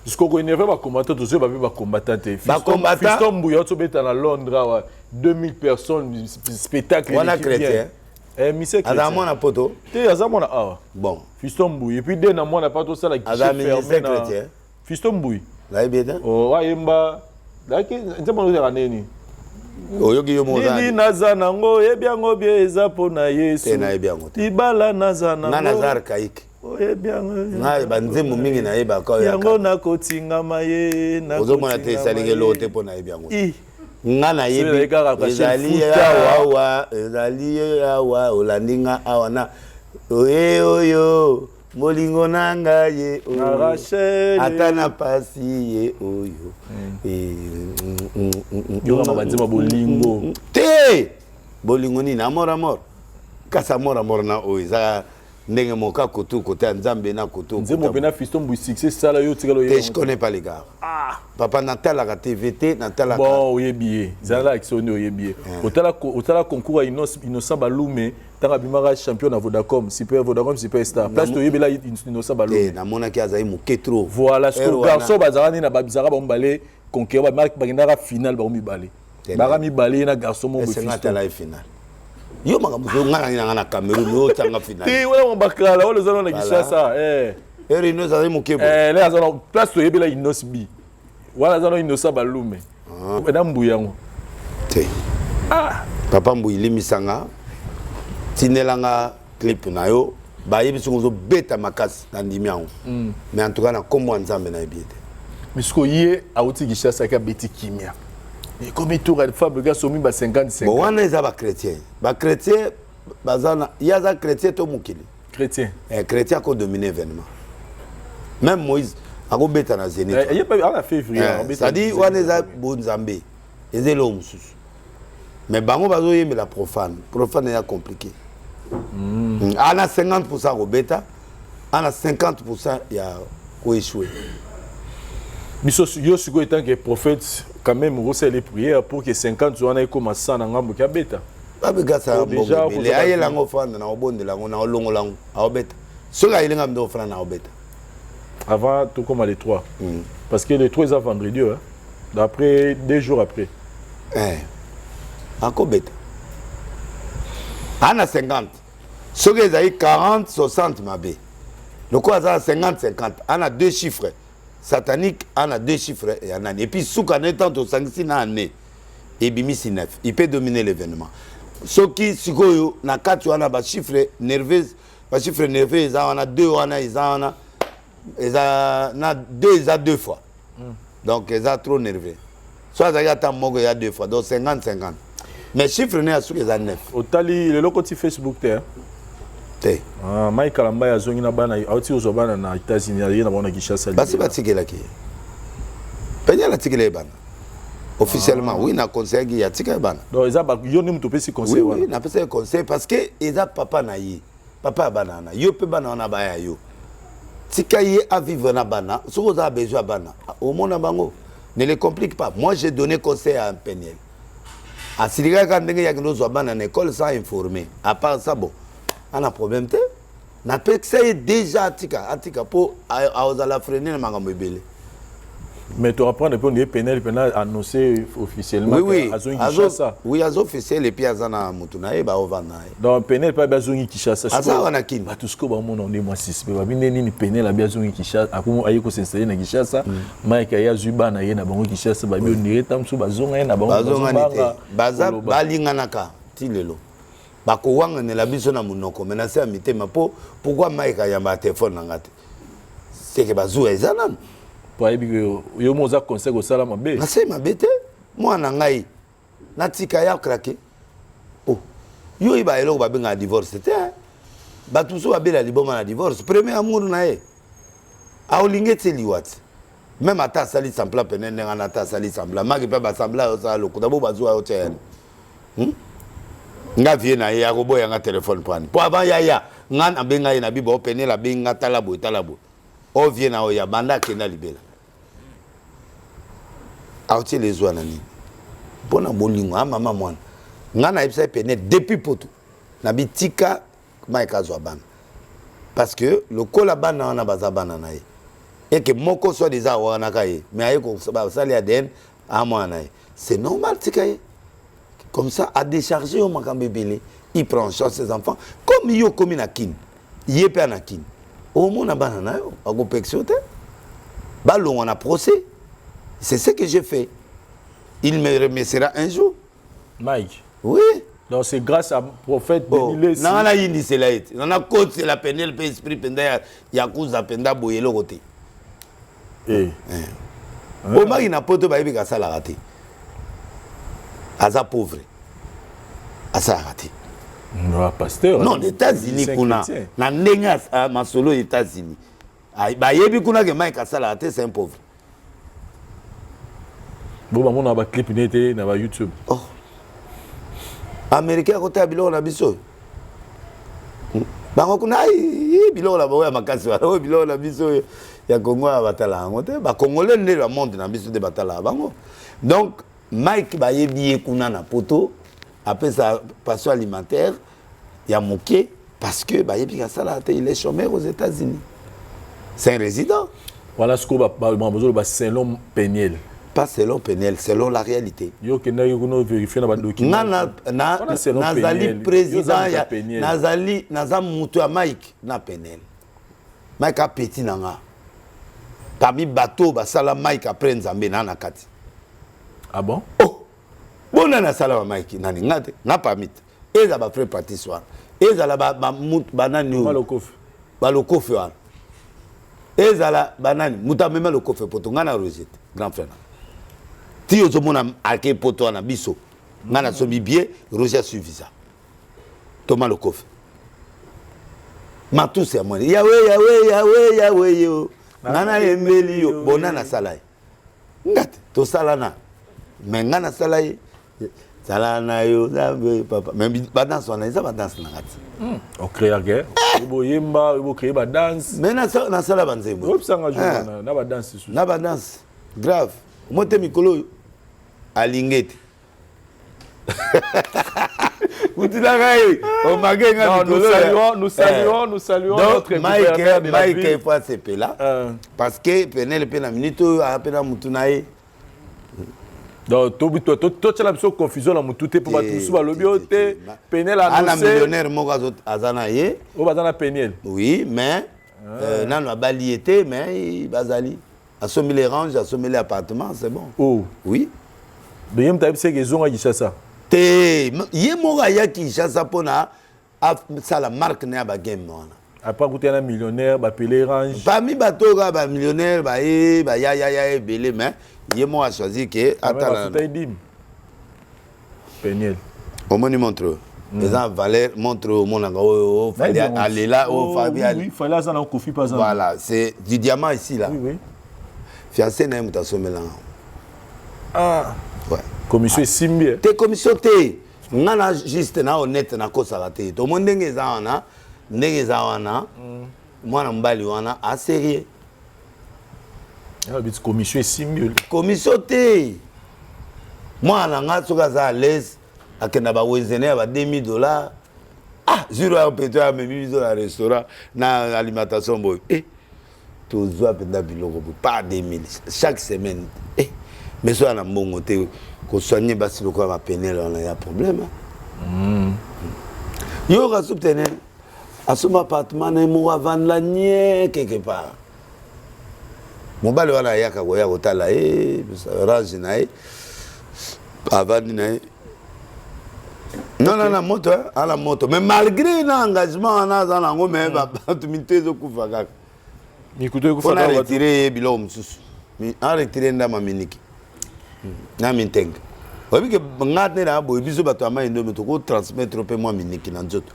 Jusqu'au koénerve bacombattant, tozoyeba mpe bacombattant te. Bacombattant- Fiston Mbuya otobeta na Londres awa, 2000 personnes, spectacle. Wana eleki bien. chrétien. Eh, mise aza chrétien. mwana poto. Te, aza mwana awa. Bon. Fiston Mbuyi, et puis de na mwana pa tosala Aza guichet ministère fermé na chrétien. Fiston Mbuyi. Nayebi ete. Oh, ayemba daki nzembo ozalaka nini? Oyoki yo moko. Nini naza nango, oyebi yango bie, eza mpo na Yesu. Te, nayebi yango te. Libala naza Nga naza nango, archaïque. oyebi yango. Nga banzembo mingi nayebaka oyo yango ya nakotingama ye. ozomona te, esalingi eloko te ye. mpo nayebi yango. I. Nga Soki nayebi ezali kaka Rachel ezali Futa awa awa, ezali awa, olandi nga awa na oye oyo bolingo na ngai ye oyo. Na Rachel. Ata na pasi ye oyo. Eh, Yokaka banzembo ya bolingo. Te, bolingo nini? Amor, amor, kasi amor, amor na oyo eza ndenge moka kotu kote ya Nzambe na kotu. Nzembo mpena Fiston Mbuyi succès esala yo otikala Te, je oyeba. connais pas les gars, papa. Natalaka TV te, natalaka. Bon, oyebi ye, zala akisi nde oyebi ye. Otala concours ya Innocent Balume, ntango abimaka champion na Vodacom Super, Vodacom Superstar, place toyebela Innocent Balume. Te, namonaki azali moke trop. Voilà. Ero Siko wana- garçon bazalaka nini na bazalaka bango mibale conquérant, bakendaka final bango mibale. Te, Baka mibale, ye na garçon moko boye, esenga. Fiston. Atala ye final, yo makambo so nga nangi nanga na Cameroun, oyo otanga final. Te, wana mo bakala wana eza na Voilà. Kinshasa, eh. Ero ino ezali moke boye. Eh, le aza na place toyebela Innos B wana, aza na Innocent Balume na Mbuyi yango. Te, papa Mbuyi, limbisanga, tindelanga clip na yo. Bayebi soki ozobeta makasi, nandimi yango, mais en tout cas na nkombo ya Nzambe nayebi ye te. Mais sikoyo ye awuti Kinshasa, aki abeti kimia, ekomi tour ya Fabregas omi ba 55. Bon, wana eza bachrétien, bachrétien baza na ye, aza chrétien to mokili? Chrétien. Eh, chrétien akodomine événement, même Moïse akobeta na Zénith. Eh, ye mpe ana février Eh, abeta. c'est-à-dire wana eza bonzambe, eza eloko mosusu, mais bango bazoyembela profane. Profane eza compliqué. Ana 50 akobeta, ana 50 ya koéchouer. Biso yo sikoyo, en tant que prophète quand même, okosala prière pour que 50 wana ekóma 100 na ngambo ki abeta. Babegasa. Oh, déjà, Mbongo ebele. Ayela yango ofrande na obondela yango na olongola yango, aobeta. Soki ayelinga mnde ofrande na aobeta. Avant tokóma les 3, parce que les 3 eza vendredi, hein? D'après 2 jours après. Eh, akobeta ana 50. Soki ezali 40 60, mabe. Lokola aza na 50 50, ana deux chiffres satanique, ana deux chiffres ya nani, et puis suka na etant tosangisi na année, ebimisi 9, il peut dominer l'événement. Soki sikoyo na kati wana bachiffre nerveuse, bachiffre nerveux eza wana, 2 wana eza wana, eza na 2, eza deux fois. Donc eza trop nerveux. So azalaki ata moko, eza deux fois, donc 50 50, mais chiffre ne ya suki eza 9. Otali lelo, koti Facebook te, hein? Te. Ah, Mike Kalamba azongi na bana, auti kozwa bana na États-Unis, aye na bango na Kinshasa. Basi libela. batikelaki ye peniel, atikela ye bana officiellement. Oui, na conseillaki ye atika ye bana. Donc eza yo nde moto opesi conseil Oui. wana? Oui, napesa ye conseil parce que eza papa na ye, papa ya bana wana. Yo mpe bana wana baya yo, tika ye avivre na bana. Soki oza besoin ya bana, omona bango, ne les complique pas. Moi, j'ai donné conseil à Peniel. Asilikaka kaka ndenge yaki nozwa bana na école sans informer. À part ça, bon, ana problème te. Napekisa ye déjà atika, atika mpo aozala freine na makambo ebele. Mais tu apprends depuis on est Peniel mpena annoncé officiellement Oui. que azongi Kinshasa. Oui, aza officiel, et puis aza na motu na ye, baovanda na ye. Donc Peniel mpe abi azongi Kinshasa. Aza wana Kini. Bato sikoyo bamona nde mwa suspect, babi nde nini, Peniel abi azongi Kinshasa, akomi aye kosinstalle na Kinshasa, Mike aye azwi bana ye na bango Kinshasa, babi ondire ta mosusu bazonga ye na bango. Bazongani te. Bazobanga Baza koloba. balinganaka ti lelo, bakowanganela biso na monoko, me na se ya mitema. Mpo pourquoi Mike ayamba telefone na nga te? Seke bazuwa eza nanu. Po ayebi ke yo mo oza conseil kosala mabe. Nasali mabe te. Mwana ngai natika ya krake. O yo oyeba eloko babengaka divorce te, hein? Bato mosusu babela liboma na divorce. Premier amour na ye, aolingi ete liwa te. Même ata asali semblant pene ndenge wana, ata asali semblant, maki mpe basemblant, osala lokuta bo bazwa yo tia yani. Nga vie na ye akoboya nga telefone mpo ani? Mpo avant yaya nga nabenga ye na bibo Peniel abengi nga, tala boye, tala boye, o vie na oyo abanda akenda libela, aotiela ezwa na nini mpo na bolingo a mama mwana. Nga nayebisa ye Peniel depuis Poto na bitika Mike azwa bana, parce que lokola bana wana baza bana na ye, eke moko soit déjà awakanaka ye, mais aye basali ADN a mwana na ye, c'est normal, tika ye comme ça a décharger yo makambo ebele. Il prend en charge ses enfants comme yo okomi na Kini, ye mpe ana Kini, omona bana na yo, akopekisa yo te. Balongwa na procès, c'est ce que j'ai fait, il me remerciera un jour. Mike? Oui. Donc c'est grâce à prophète. Oh, Denis Lessi. Nanga nayindisela ye te, nanga nakotisela Peniel mpe esprit mpenza ya kuza mpenza boye, eloko te. Eh. Omaki na Poto, bayebi kasalaka te, aza pauvre, asalaka te. Non, pasteur. Non, États-Unis kuna na ndenge masolo États-Unis, bayebi kuna ke Mike asalaka te, c'est un pauvre. Bo bamona baclip ne te na baYouTube. Oh. Américain akotala biloko na biso. Bango kuna biloko na bango ya makasi wana, oyo biloko na biso oyo ya Congo ya batala yango te. Bacongolais nde bamonde na biso nde batalaka bango. Donc Mike, bayebi ye kuna na Poto, apesa pension alimentaire ya moke, parce que bayebi asalaka te, il est chômeur aux États-Unis, c'est un résident. Voilà sikoyo bozoloba selon Peniel. Pas selon Peniel, selon la réalité. Yo okendaki kuna vérifier na badocument? Nga nazali président ya, nazali, naza moto ya Mike na Peniel. Mike apeti na nga, parmi bato basala Mike après Nzambe, na kati. Ah bon? Oh, bona nasala ba Mike nani? Nga te, na parmi te. Ezala bafrère Patrice wana, ezala banani oyo balokofe wana, ezala banani, moto amema lokofe Poto, ngai na Roger te, grand frère na ti ozomona ake Poto wana, biso ngai nasombi bien, Roger asuivisa Toma lokofe matusi ya mwene yawe yawe yawe yawe yo, ngai nayembeli yo bona nasala ye nga te, tosalana, me ngai nasala ye, sala na yo Nzambe papa, mais badanse wana eza badanse na nga ti. Ocréaka, boyemba, bocréer badanse? Mais nasala banzembo. Oyebisanga jour na badanse susu. Na badanse grave mo te, mikolo oyo alingi te kutilaka ye omake nga. Mikolo nous saluons, nous saluons notre gouverneur de la ville. Mike faut asepela, parce que Peniel mpe na minute oyo aya mpe na mutu na ye. Donc totiala biso confusion na motu te, mpo bato mosusu balobi oyo te, Peniel. Ana millionnaire moko aza na ye. Oyo baza na Peniel? Oui, mais nano abali ye te, mais bazali, asombeli range, asombeli appartement, c'est bon. Oh. Oui. Donc ye moto ayebi seke ezonga Kinshasa? Te, ye moko aya Kinshasa mpona asala marque na ya bagame wana. Après akutana na millionnaire, bapele range. Parmi bato oyo kaka bamillionnaire baye bayayaya ebele, mais ye moko achoisir ke atala dime Peniel. Omoni montre oyo eza valeur, montre oyo omonaka oyo Fally alela oyo. Fally aza na Kofi mpe aza. Voilà, c'est du diamant ici là. Oui, oui. Fiancé na ye moto asomelanga. Ah. Ouais. Commission esimbi. Te, commission te, nga na juste na honnête, nakosaka te. Tomoni ndenge eza wana, ndenge eza wana, mwana mobali wana asérieux. Biti commission esimbi. Commission te, mwana na nga soki aza à l'aise, akenda bawezene ya ba 2000 $. Ah, jour oyo mpe to amemi biso na restaurant na alimentation boye, eh, tozwa mpenza biloko boye par 2000 chaque semaine. Eh, mais so ya na mbongo te, kosoigne basi lokola baPeniel wana ya problème. Yoka sup tene asomba appartement na ye moko, avandela nye quelque part. Mobali wana ayaka koya kotala ye range na ye, avandi na ye non non na moto, ala moto. Mais malgré na engagement wana aza nango, mais bato mito ezokufa kaka. Mikutu ekufa. Mpona retire ye biloko mosusu, aretire ndama miniki na mintenge. Oyebi ke nga te na boye, biso bato ya mai ndomi tokotransmettre mpe mwa miniki na nzoto.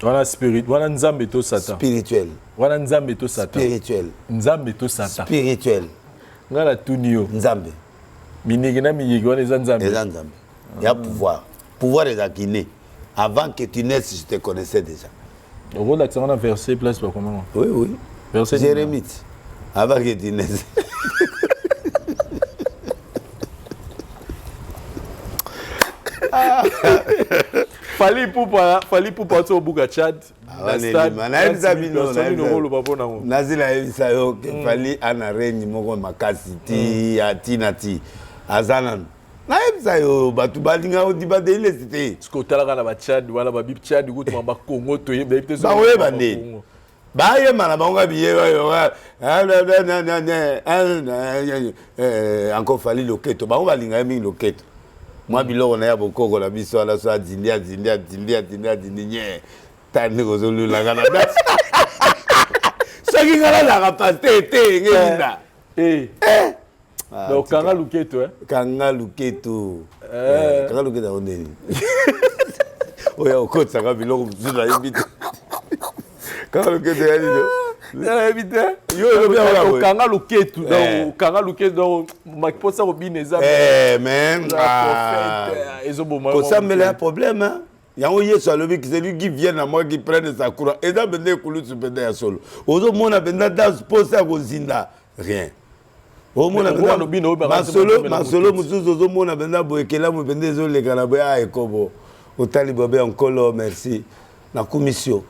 Wana spirit, wana Nzambe to Satan? Spirituel. Wana Nzambe to Satan? Spirituel. Nzambe to Satan? Spirituel. Nga natuni yo. Nzambe. Miniki na miyiki wana eza Nzambe? Eza Nzambe ya pouvoir. Pouvoir ezalaki né. Avant que tu naisses, je te connaissais déjà. Okolakisa ngo na verset place bakoma? Oui. Verset? Jérémie. Avant que tu naisses. Fally Ipupa, Fally Ipupa ati obuka Tchad na stade. Nayebisa bino. Okoloba mpo nango? Nasi nayebisa yo ke Fally ana règne moko makasi ti ya ti na ti aza nanu. Nayebisa yo, bato balinga odiba deilesi te. Parce que otalaka na baTchad wana, babi Tchad kutuma baCongo, toyebi te soki Bakoyeba ba nde Congo. Bayemba na bango kabiye encore. Fally loketo, bango balinga ye mingi loketo. Mwa biloko na ye ya bokoko na biso wana, so adindi, adindi, adindi, adindi, adindi nye tani ndenge ozolulanga na dasi. Soki nga nazalaka pasteur te, ngelinda. Eh. Donc kanga luketo, eh? Kanga luketo. Kanga luketo yango ndeni oyo okotisaka biloko mosusu, nayebi te. Kanga luketo ya nini? Nayebi te. Yo olobi yango na boye. Okanga luketu, donc okanga luketu, donc mposa kobina eza Mais oza ah, prophète, ezoboma yo mwa kosambela ya moke. Problème, hein? Yango Yesu alobi: "Celui qui vient à moi, qui prenne sa croix." Eza mpenza ekulusu mpenza ya solo. Ozomona mpenza danse, posa ya kozinda, rien. Omona Mais okoma lobino oyo baka masolo nzembo na masolo motuti. Mosusu ozomona mpenza boye, ekelamu mpenza ezoleka na boye. A ekobo otali bobe ya Nkolo, merci, nakumisi yo.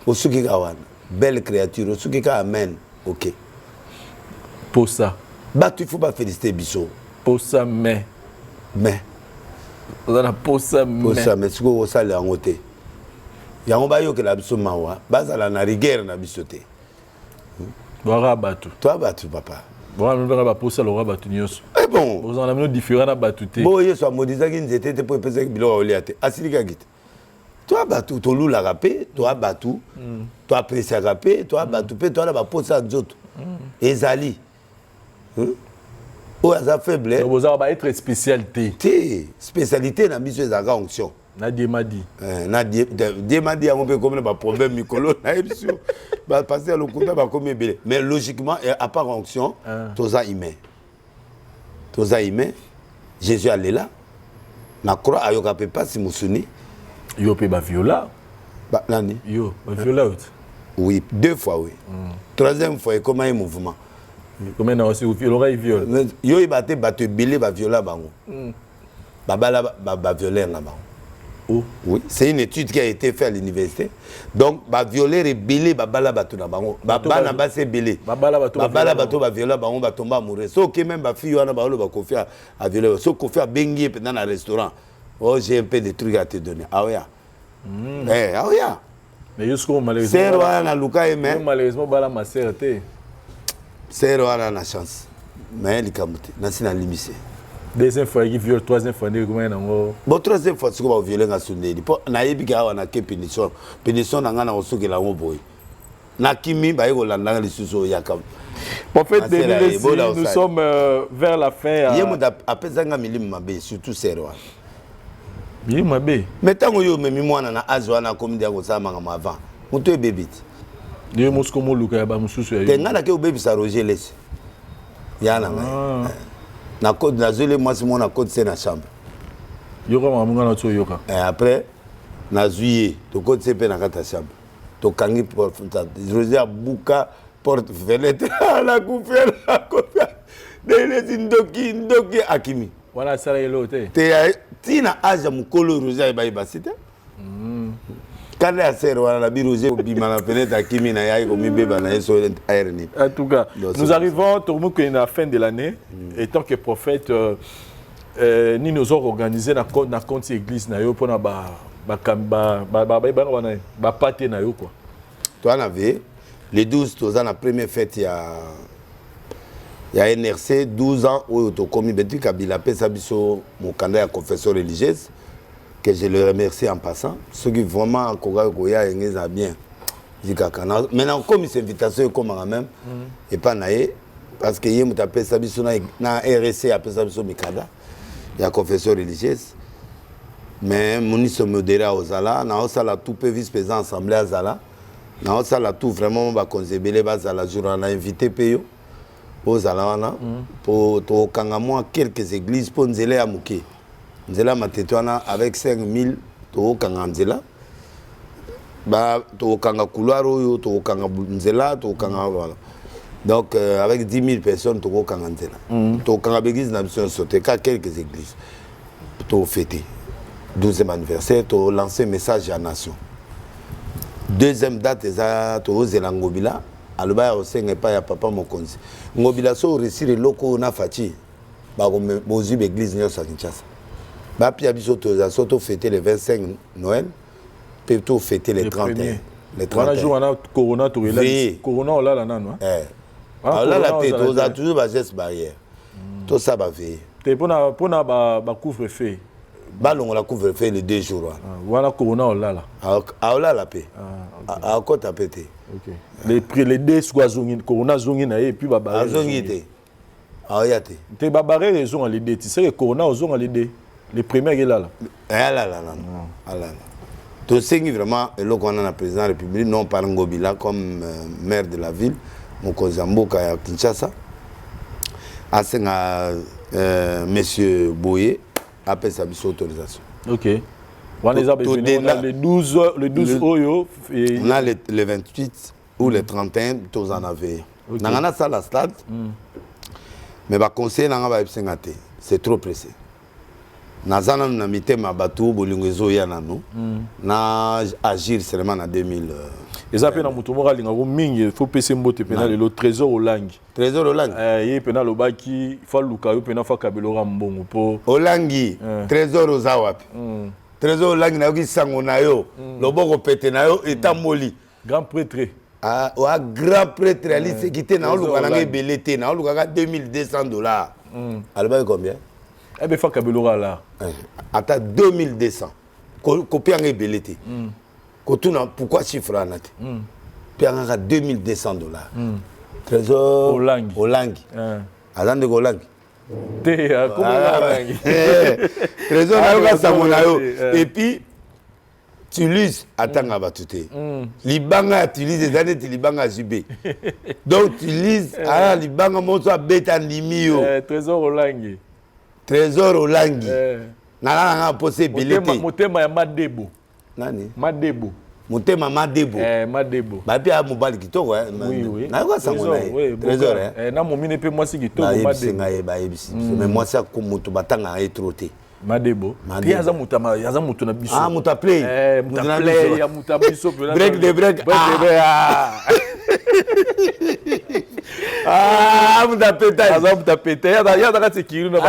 Osuki kaka wana, belle créature, osuki kaka amen, ok. Posa. Bato, il faut bafélicité biso. Posa, mais Mais oza na posa, mais posa, mais sikoyo osala yango te. Yango bayokela biso mawa, bazala na rigueur na biso te. Bwaka bato. Toa bato, papa. Bwaka mpe baposa lokola bato nyonso. Eh bon. Bozala na bino différent na bato te. Bo Yesu amodisaki nzete te mpo epesaki biloko olia te, asilikaki te. Toa bato, tolulaka mpe, toa bato, toapresiaka mpe, toa bato mpe, toa na baposa ya nzoto ezali. Oyo aza faible. Donc bozala baêtre spécial te. Te, spécialité na biso ezalaka onction. Na diemadi. Na diemadi yango mpe ekomi na baproblème mikolo, nayebi biso bapasteur ya lokuta bakomi ebele. Mais logiquement, à part onction, toza humain, toza humain. Jésus alela na croix, ayoka mpe mpasi mosuni. Yo mpe baviola? Nani? Yo baviola yo te? Oui, deux fois oui. Troisième fois ekoma ye mouvement. Combien na osi olonga viol? Yo oyeba te, bato ebele baviola bango, babala bavioleur na bango. Oh. Oui, c'est une étude qui a été faite à l'université. Donc bavioleur ebele babala bato na bango, bana basi ebele. Babala bato. Babala bato baviola bango, batomba amoureux. Soki même bafille wana baoloba Kofi aviole, so Kofi abengi ye mpenza na restaurant: "Oh, j'ai un peu de trucs à te donner." Aoya, eh, aoya. Mais yo sikoyo, malheureusement sere wana naluka ye, mais malheureusement bala ma sœur te. Sere wana na chance, mais likambo te, nasi nalimbisi. Deuxième fois yaki viol, troisième fois ndenge komai nango? Bon, troisième fois sikoyo baviole nga sundeli mpo nayebi ke awa nake punition, punition na ngai na kosukela yango boye. Nakimi, baye kolanda nga lisusu, oyaka. Prophète Denis Lessi, nous sommes vers la fin. Ye moto apesaki nga milimo mabe, surtout sere wana. Milimo mabe? Mais ntango oyo omemi mwana na age wana, akomi deya kosala makambo avant, moto ebebi te. Yo mosiko moluka ya bamosusu ya te. Ngai nake kobebisa Roger Lesi ya na ngai. Nazweli mwasi moko, nakotise na chambre. Yoka makambo ngai nati oyoka. Après nazwi ye, tokotise mpe na kati ya chambre, tokangi. Roger abuka porte, fenêtre, nakufi, nakufi, Delesi ndoki, ndoki, akimi. Wana asala eloko te? Te, ntina age ya mokolo, Roger ayeba yebasi te. Kanda ya sere wana na bi Roger obima na fenêtre, akimi na ye, ayi komibeba na ye so aire nini. En tout cas, Donc, nous c'est arrivons tokomi na fin de l'année. En tant que prophète, nini ozo organiser na compte église na yo mpona ba wana bapate na yo quoi? Toza na ve le 12, toza na première fête ya NRC, 12 ans oyo tokomi. Beti Kabila apesa biso mokanda ya confession religieuse, que je le remercie en passant. Soki vraiment akokaki koya, yenge eza bien zikaka. Mais nakomisa invitation ekomaka même epa na ye, parce que ye moto apesa biso na RC, apesa biso mikanda ya confession religieuse. Mais ministre modéré ozala, naosala tout mpe vice président assemblée azala, naosala tout vraiment bakonzi ebele bazala jour wana. Invité mpe yo ozala wana mpo tokanga mwa quelques églises mpo nzela ya moke. Nzela Matete wana, avec 5000 tokokanga nzela, tokokanga couloir oyo, tokokanga nzela, tokokanga, voilà. Donc avec 10 000 personnes tokokanga nzela, tokokanga baéglise na biso nyonso te, ka quelques églises. Tofêter 12e anniversaire, tolancer message ya nation. Deuxième date eza, tozela Ngobila aloba ya kosenga epai ya papa mokonzi Ngobila. So oréussir eloko oyo na Fatshi, bozwi baéglise nyonso ya Kinshasa, bapia biso autorisation tofêter le 25 Noël mpe tofêter le 31. Le 31 jour wana, corona toyela, corona olala nano. Olala te, tozala toujours bageste barrière, tosala baveillée. Te, mpona bacouvre-feu. Balongola couvre-feu le 2 jours wana. Wana corona olala. Aolala mpe, akɔta mpe te. Les deux sikoyo azongi, corona azongi na ye et puis babarrière. Azongi te, aoya te. Te, babarrière ezonga le deux ti seke corona ozonga le deux, le premier elala. Alala nano, alala. Tosengi vraiment eloko wana na président de la République, non par Ngobila comme maire de la ville, mokonzi ya mboka ya Kinshasa, asenga monsieur Boye apesa biso autorisation. Ok, wana eza le 12, le 12 oyo. Na le 28 ou le 31 toza na veille nanga nasala stade, mais baconseiller nanga bayebisenga te, c'est trop pressé. Naza nanu na mitema ya bato, bolingo ezoya nanu, na agir seulement na 2000. Eza mpe na moto moko alingako mingi, faut pesa mbote mpena lelo, Trésor Olangi. Trésor Olangi. Ye mpena alobaki faut aluka yo mpena, faut akabela mbongo mpo. Olangi Trésor, oza wapi? Trésor Olangi, nayoki sango na yo, loboko pete na yo etamboli. Grand prêtre. Oa grand prêtre aliseki te, naoluka nanga ebele te, naolukaka 2200 dollars. Alobaki combien? Ebe faut akabela ala. Ata 2200, kopianga ebele te, kotuna pourquoi chiffre wana te, piangaka 2200 dollars. Trésor Olangi. Olangi aza ndeko Olangi. Te. Olangi. Trésor, nayoka sango na yo. Et puis Tulise atanga bato te, libanga ya Tulise eza neti libanga ya jube. Donc Tulise aya libanga moko abeta, ndimi yo. Trésor Olangi. Trésor Olangi, nala nanga mposa ebele te. Motema ya Madebo. Nani? Madebo. Motema Madebo. Madebo. Bapi ya mobali kitoko. Nayoka sango na ye, Trésor. Na momine mpe mwasi kitoko. Bayebisi ngai, bayebisi biso, mais mwasi moto batangaka ye trop te. Madebo te, aza moto, aza moto na biso. Ah, moto aplay. Moto aplay ya moto ya biso. Break de break. Ah, moto apétage. Aza moto apétage, ye aza kati ekiri na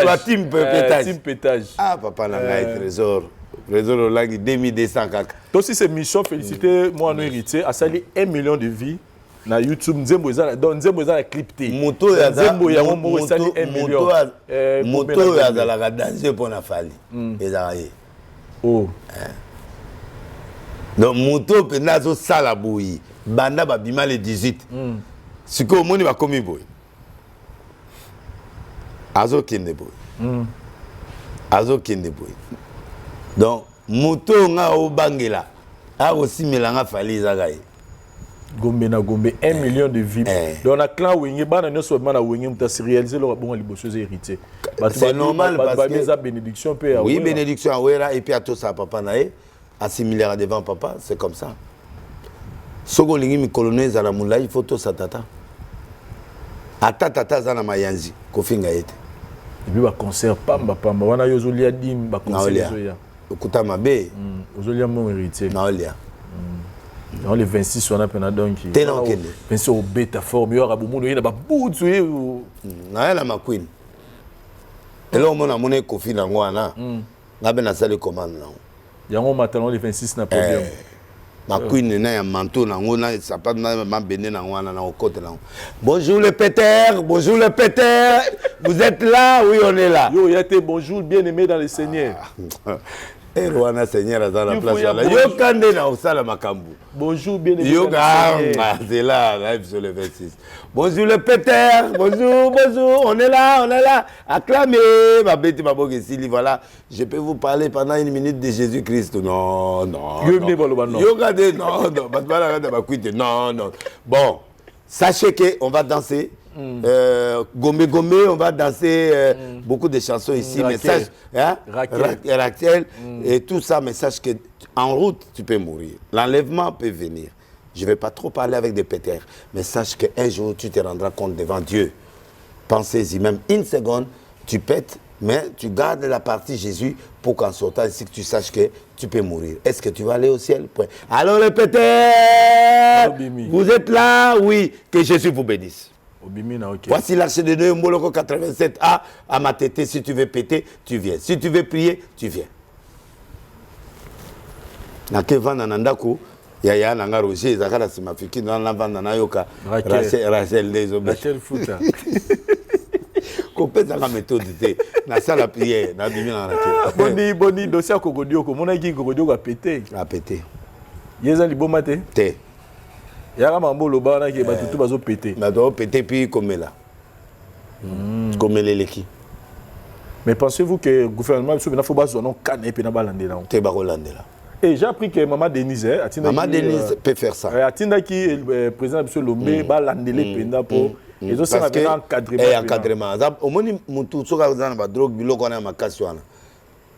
bateam pétage. Team pétage. Ah, papa na ngai Trésor, Trésor Olangi, 2200 kaka. Tosi émission, félicité mwana Héritier, asali 1 million de vues na YouTube. Nzembo eza, donc nzembo eza na clip te. Moto oyo nzembo yango moko esali 1 million. Moto oyo azalaka danger mpo na Fally, ezalaka ye. Oh. Donc moto oyo mpenza azosala boye banda babima le 18, sikoyo omoni bakomi boye, azokende boye, azokende boye. Donc moto oyo nga obangela akosimela nga Fally, ezaka ye. Gombe na Gombe, 1 million de vues. Donc na clan Wenge, bana nyonso babima na Wenge, moto asiréalise eloko abonga liboso eza Héritier. C'est normal, parce que eza bénédiction mpe. Oui, bénédiction ya Wera. Et puis atosala papa na ye, assimilera devant papa, c'est comme ça. Soki olingi mikolo no ezala molai, il faut tosa tata. Ata tata aza na mayanzi, kofinga ye te. Et puis baconcert pamba pamba wana, yo ozolia dime, baconcert ezoya. Okuta mabe. Ozolia mbongo, Héritier. Naolia. Yango le 26 wana mpena, donc te, na okende. 26 obeta forme, yo aka bomoni oye na babutu ye. Naya na maqueen, eloko mona amoni ekofi nango wana, nga mpe nasali commande nango. Yango matala le 26 na podium. Maqueen na ya manteau nango na sapato na mabende nango wana na okote nango. Bonjour le Peter, bonjour le Peter, vous êtes là? Oui, on est là. Yo ya te, bonjour bien aimé dans le Seigneur. Ere wana Seigneur aza na place wana, yoka nde na osala makambo. Bonjour bien aimé. Yoka, c'est là live sur le 26. Bonjour le Peter, bonjour, bonjour, on est là, on est là, acclamez, babeti maboko esili. Voilà, je peux vous parler pendant une minute de Jésus-Christ? Non, non. Yo nde baloba non. Yoka de non, non, bato balaka na bakwite, non, non. Bon, sachez que on va danser. Gombe Gombe, on va danser beaucoup de chansons ici, mais Raquel. sache, hein? Raquel. Raquel, et tout ça, mais sache que en route, tu peux mourir. L'enlèvement peut venir. Je ne vais pas trop parler avec des pétères, mais sache qu'un jour, tu te rendras compte devant Dieu. Pensez-y même une seconde, tu pètes, mais tu gardes la partie Jésus pour qu'en sortant ici, que tu saches que tu peux mourir. Est-ce que tu vas aller au ciel? Point. Alors les pétères, Obimi. vous êtes là? Oui, que Jésus vous bénisse. Obimi na, ok. Voici l'arche de Noé, Mboloko 87A, à ma tête. Si tu veux péter, tu viens. Si tu veux prier, tu viens. Nakevanda na ndako ya ya na nga Roger, ezalaka na nsima fikini wana, navanda nayoka Raquel. Rachel nde ezobeta. Rachel Futa. Kopesaka méthode te, nasala prière, nabimi na na te. Boni boni dossier ya Kokodioko? Omonaki Kokodioko apete? Apete. Ye eza liboma te? Te. Yaka mambo oloba wana ke bato tu bazopete. Bato opete, puis komela komela eleki. Mais pensez-vous que gouvernement biso mpena fo bazwa no kana ye mpena balandela yango? Te, bakolandela. Et j'ai appris que Mama Denise, eh, atindaki Mama Denise peut faire ça. Atindaki président biso Lombe balandele mpenza mpo ezosala Parce que, mpena encadrement. Eh, mpena. encadrement omoni mutu soki aza na badrogue, biloko wana ya makasi wana,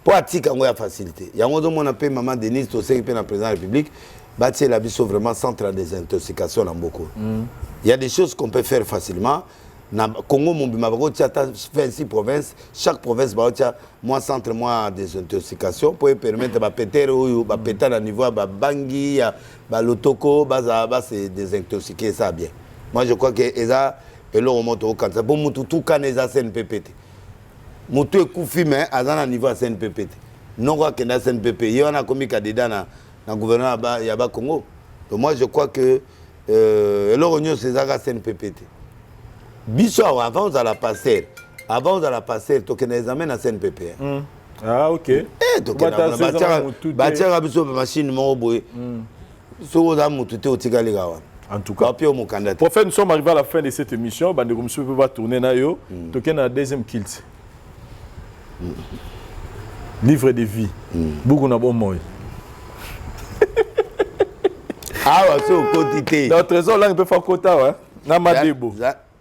mpo atika yango ya facilité yango. Ozomona mpe Mama Denise, tosengi mpe na président ya République batiela biso vraiment centre ya désintoxication na mboka. Il y a des choses qu'on peut faire facilement na Congo mobimba. Bakotia ata 26 provinces, chaque province bakotia mwa centre mwa désintoxication mpo epermettre bapetere oyo bapeta na niveau ya babangi, ya balotoko, bazala base désintoxiquer. Eza bien. Moi, je crois que eza eloko moko tokokanisa mpo mutu tukana eza CNPP te. Motu ekufi, me aza na niveau ya CNPP te. Noko akenda CNPP, ye wana akomi candidat na gouvernement ya Bakongo. Donc moi, je crois que eloko nyonso ezaka CNPP te. Biso awa, avant ozala pasteur, tokende examen na CNPP, hein. Ah, ok. Eh, tokenda Bata kuna, so eza motu te. Batiaka biso machine moko boye. Soki oza motu te, otikali kaka wana. En tout cas, bapia mokanda te. Prophète, nous sommes arrivés à la fin de cette émission. Bandeko mosusu mpe batourne na yo. Tokende na deuxième culte, Livre de vie, buku na bomoi. Awa so okoti te. Donc Trésor Langue mpe fa kota wa na madebo.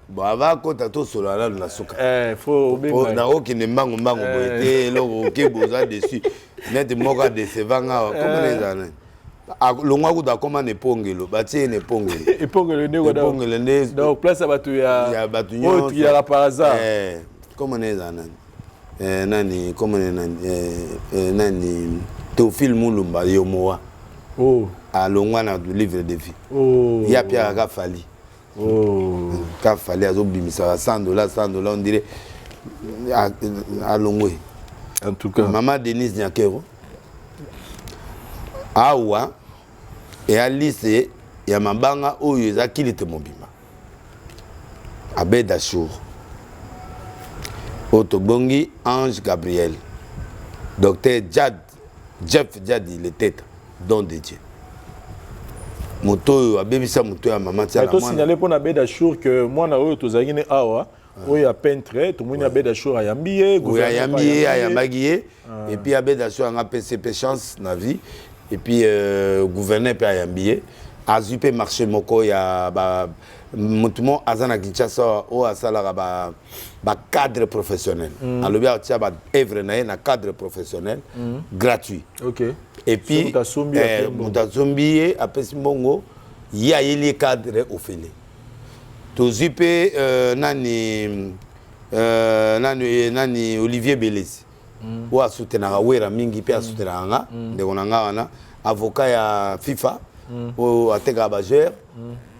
Bon, ava akota, tosolola nanu na suka. Eh, faut Po obenga. nakokende mbangu mbangu boye te. Eloko okeba, oza dessus neti moko adécevanga awa. Komona ezala nani? Longwa kutu, akóma na epongelo, batie ye na epongelo. Epongelo nde koda? Epongelo nde. Donc place ya bato ya Ya bato oyo nyonso. tuyaka par hasard. Eh, komona ezala nani? Eh, nani komona nani? Eh, nani, Théophile Mulumba Yomoa. Oh. Alongwa na Livre de vie. Oh. Ye apiaka ka Fally. Oh. Ka Fally azobimisaka 100 dollar, 100 dollar, on dirait alongwe. En tout cas, Mama Denise Nyakero, awa eya liste ya mabanga oyo eza kilite mobimba. Abed Achour oyo tobongi, Ange Gabriel, Docteur Jad, Jeff Jadi le tête, don de Dieu, moto oyo abebisa moto ya mama tia Mais na mwana. tosignale mpona Abed Achour que mwana oyo tozalaki ne awa, oyo ya peintre, tomoni Abed Achour ayambi ye. Oyo Gouvernement ayambi ye, ayambaki ye. Et puis Abed Achour anga apesi mpe chance na vie. Et puis gouverneur mpe ayambi ye, azwi mpe marché moko ya motu mo aza na Kinshasa oyo asalaka bacadre professionnel. Alobi atia baœuvre na ye na cadre professionnel gratuit. Et puis moto asombi, apesi mbongo. Moto asombi ye, apesi mbongo, ye ayeli ye cadre ofele. Tozwi mpe nani, Olivier Belesi, oyo asutenaka Wera mingi mpe asutenaka nga. Ndeko na nga wana, avocat ya FIFA, oyo atekaka bajoueur,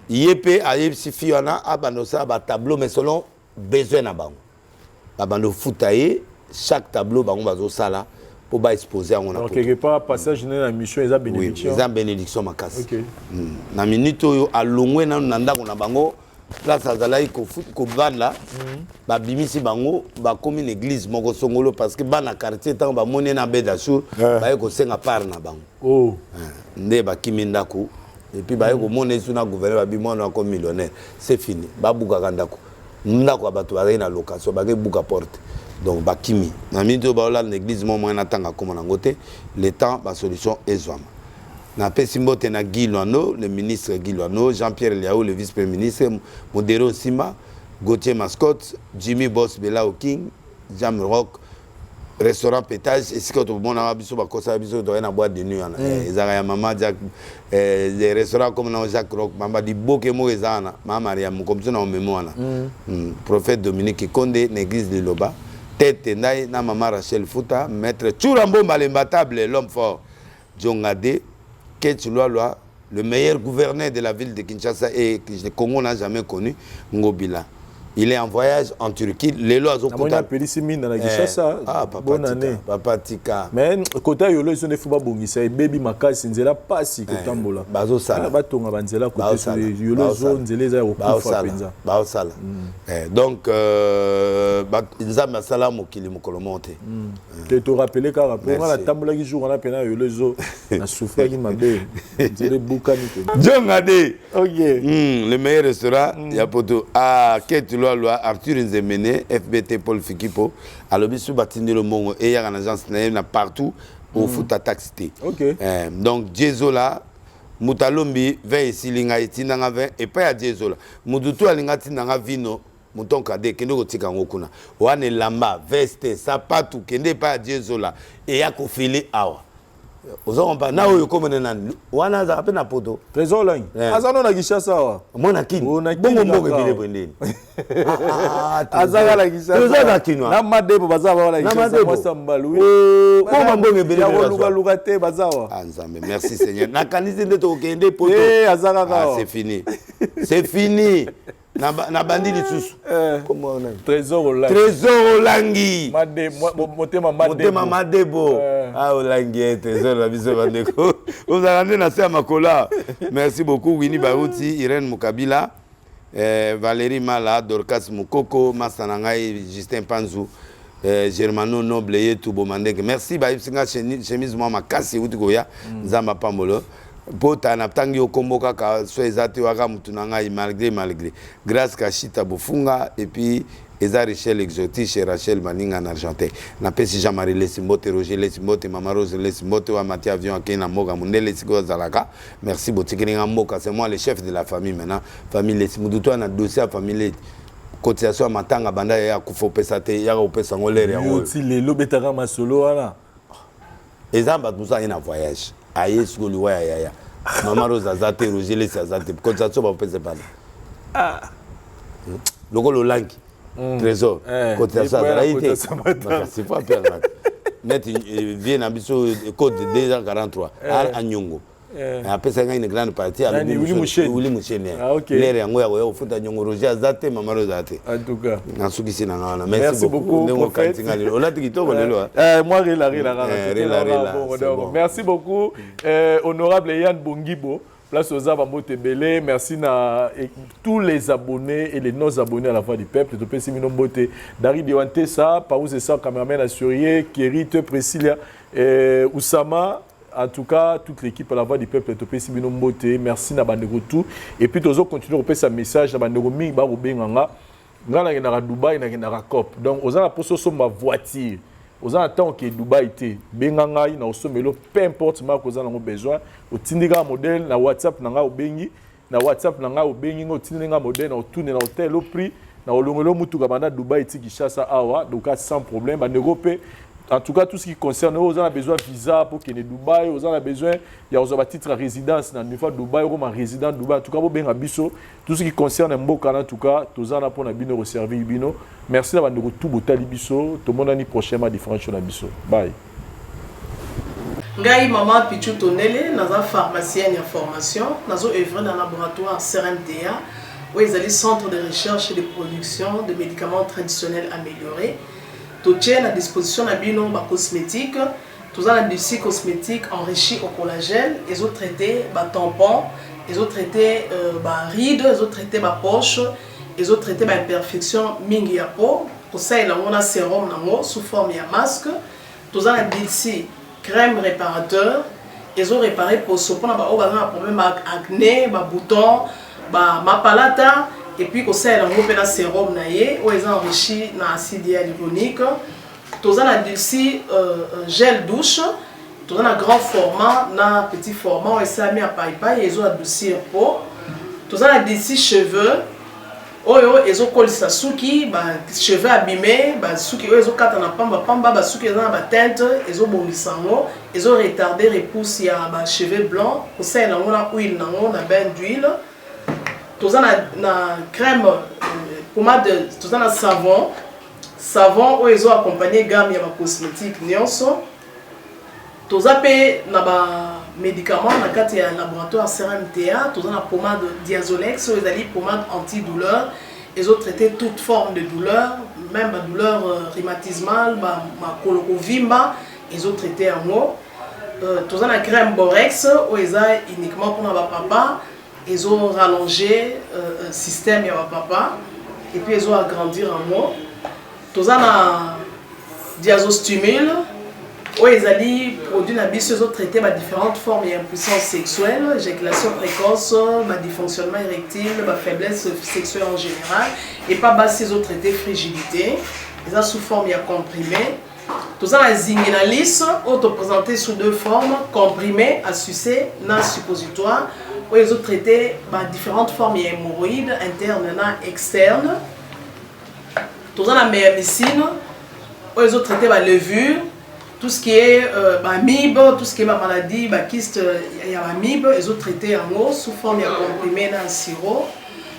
ye mpe ayebisi fi wana abanda kosala batableau, mais selon besoin na bango, babanda kofuta ye chaque tableau bango bazosala mpo baexpose yango na Donc poto. quelque part, passage ne na mission eza Oui, bénédiction. eza bénédiction makasi. Ok. Na minute oyo alongwe nanu na ndako na bango, place azalaki kovanda, babimisi bango, bakomi na église moko songolo, parce que bana quartier, ntango bamoni ye na Abed Achour, baye kosenga part na bango. Oh. Nde bakimi ndako. Et puis baye komona esu na gouverneur, babi mwana ako millionnaire, c'est fini. Babukaka ndako, ndako ya bato bazalaki na location, bakebuka porte. Donc bakimi. Na minute oyo baolala na église mo moyen natanga koma nango te, le temps basolution ezwama. Napesi mbote na Guy Loando, le ministre Guy Loando, Jean-Pierre Lihau, le vice premier ministre, Modero Simba. Gauthier Mascotte, Jimmy Boss Belao King, Jam Rock, restaurant pétage esika tomonaka biso bakosaka biso toye na boîte de nuit wana. Ezalaka ya mama Jack, restaurant comme na Jacques Rock, mama liboke moko eza wana, mama Maria mokomso na omemo wana. Prophète Dominique Konde na église Liloba tete ndai na mama Rachel Futa, maître Tshoura Mbomba l'imbattable, l'homme fort Djongade Ketch Lwalwa, le meilleur gouverneur de la ville de Kinshasa et que le Congo n'a jamais connu, Ngobila. Il est en voyage en Turquie. Lelo azokuta. Apelisi minda na Kinshasa. Ah, papa. Bonne Tika, année. Papa Tika. Mais kota yolo ezo nde fo babongisa, ebebi makasi, nzela pasi kotambola. Bazosala. Ah, batonga banzela kote. Baosala. Yolo ezo Baosala. nzela eza ya kokufa Baosala. mpenza. Baosala. Donc Nzambe asala mokili mokolo moko te. Te, torappeler kaka mpo nga Merci. natambolaki jour wana mpena yolo ezo, nasouffraki mabe, nzela ebukani mpenza. Djongade. Ok. Le meilleur restaurant ya poto. Ah, Kate Lwalwa, Arthur Nzemene, FBT Paul Fikipo. Alobi su batindelo mbongo eyaka na agence na ye na partout ofuta taxe te. Donc Diezola moto alombi 20 esili ngai, etindanga 20 epai ya Diezola. Motu tu alinga atindanga vino mouton kade, kende kotika yango kuna wana, elamba, veste, sapatu, kende epai ya Diezola, eya kofile awa. Oza comprendre na oyo komona nani wana azalaka mpe na poto. Trésor Langi. Aza no na Kinshasa awa. Mwana Kini. Oh, na Kini Bongo mbongo kaka. ebele boye ndeni? Aza kaka na Kinshasa. Trésor na Kinwa. Na Madebo baza awa na Na Kinshasa. Madebo. Mwasa mbalu, oui. Oh, bongo mbongo ebele Ya ebele bazwa. kolukaluka te, baza awa. Ah, Nzambe, merci Seigneur, nakanisi nde tokokende poto. Eh, aza kaka Ah, awa. c'est fini, c'est fini. Na bandi lisusu. Kombo wana nani? Trésor Olangi. Trésor Olangi. Motema Madebo. Motema Madebo. Ah, Olangi, Trésor na biso, bandeko ozalaka nde na se ya makolo awa. Merci beaucoup Winnie Baruti, Irène Mokabila, Valérie Mala, Dorcas Mokoko, masa na ngai Justin Panzu, Germano Noble Yetu Bomandeke, merci. Bayebisi nga chemise mwa makasi euti koya. Nzambe apambolo mpo ta natangi yo kombo kaka so eza te waka mutu na ngai, malgré Grâce Kashita Bofunga. Et puis eza Richel Exotique chez Rachel Maninga na Argentin. Napesi Jean-Marie Lesi mbote, Roger Lesi mbote, Mama Rose Lesi mbote, wa mati avion akei na mboka mondele esika azalaka. Merci, botikeli nga mboka. C'est moi le chef de la famille maintenant, famille Lesi. Mutu to na dossier ya famille Lesi, cotisation ya matanga banda ya akufa opesa te, yaka kopesa yango lere yango Yo oyo. ti lelo betaka masolo wana. Eza bato mosusu aye na voyage, aye sikoyo liwa ya yaya, Mama Rose aza te, Roger Lesi aza te, cotisation bapesa epana lokola Olangi Trésor. Cotisation azalaki te. Cotisation matanga. Makasi fo ape neti vie na biso code 243 anyongo apesaki ngai une grande partie. Nani, Willy Musheni? Willy Musheni. Ah, ok. Lere yango ya koya kofuta nyongo, Roger aza te, Mama Rose aza te. En tout cas. Nasukisi na nga wana. Merci Merci beaucoup, beaucoup ndenge prophète. okanisi nga lelo, olati kitoko lelo, ah. Moi, rela, rela, rela. Rela, rela, Bon, c'est donc, bon. merci beaucoup, honorable Yann Bongibo. Place aux Mbote Belé. Merci à tous les abonnés et les non-abonnés à la Voix du Peuple. Topesi bino mbote. Dari Dewantessa, Paouz et sa cameraman assuré, Kerry, Priscilla, Oussama. En tout cas, toute l'équipe à la Voix du Peuple, Topesi bino mbote. Merci na bandeko tout. Et puis, toujours continuer à passer un message na bandeko mingi ba benganga. Nga nakendaka Dubai, nakendaka cop. Donc oza na mposa osomba voiture, oza na ntango ke Dubai te, benga ngai na osomelo, peu importe marque oza nango besoin. Otindi kaka modèle na WhatsApp na ngai, obengi na WhatsApp na ngai, obengi ngai, otindi ngai modèle na otune na hotel au prix na olongelo mutuka banda Dubai ti Kinshasa awa, donc sans problème. Bandeko mpe, en tout cas tout ce qui concerne oyo oza na besoin visa pour kende Dubai, oza na besoin ya kozwa batitre ya résidence na niveau Dubai, okoma résident Dubai, en tout cas bobenga biso. Tout ce qui concerne mboka na, en tout cas toza na mpona bino, koservir bino. Merci na bandeko tout botali biso. Tomonani prochainement, différent show na biso. Bye. Ngai mama Pichu Tondele, naza pharmacienne ya formation, nazo œuvre na laboratoire CRMDA oyo ezali centre de recherche et de production de médicaments traditionnels améliorés. Totie na disposition na bino bacosmétique. Toza na Dulci cosmétique enrichi au collagène, ezotraite batampon, ezotraite baride, ezotraite bapoche, ezotraite baimperfection mingi ya peau. Kosalela yango na sérum nango sous forme ya masque. Toza na Dulci crème réparateur, ezorépare poso mpona baoyo baza na problème ya acné, babouton, bamapalata. Et puis kosalela yango mpe na sérum na ye oyo eza enrichi na acide hyaluronique. Toza na Dulci gel douche, toza na grand format na petit format oyo esalami ya paipai, ezo adoucir peau. Toza na Dulci cheveux. Oyo ezokolisa suki, ba cheveux abime, basuki oyo ezokata na pamba pamba, basuki eza na bateinte, ezobongisa yango, ezoretarde repousse ya bacheveux blanc. Kosalela yango na huile nango, na bain d'huile. Toza na crème, pommade, toza na savon, savon oyo ezoaccompagne gamme ya bacosmétique nyonso. Toza mpe na bamédicament na kati ya laboratoire CRMTA. Toza na pommade Diazolex, oyo ezali pommade antidouleur, ezotraite toute forme de douleur, même badouleur rhumatismale, makolo kovimba, ezotraite yango. Toza na crème Borex, oyo eza uniquement mpona bapapa, ezorallonge système ya bapapa et puis ezoagrandir yango. Toza na Diazostimule, oyo ezali produit na biso ezotraite badifférentes formes ya impuissance sexuelle, éjaculation précoce, badysfonctionnement érectile, bafaiblesse sexuelle en général. Epa basi, ezotraite frigidité, eza sous forme ya comprimé. Toza na Zinginalis, oyo toprésente sous deux formes, comprimé à sucer na suppositoire, oyo ezotraite badifférentes formes ya hémorroïde interne na externe. Toza na Meyamicine, oyo ezotraite balevure, tout ce qui est baamibe, tout ce qui est bamaladie, bakyste ya baamibe, ezotraite yango sous forme ya comprimé na sirop.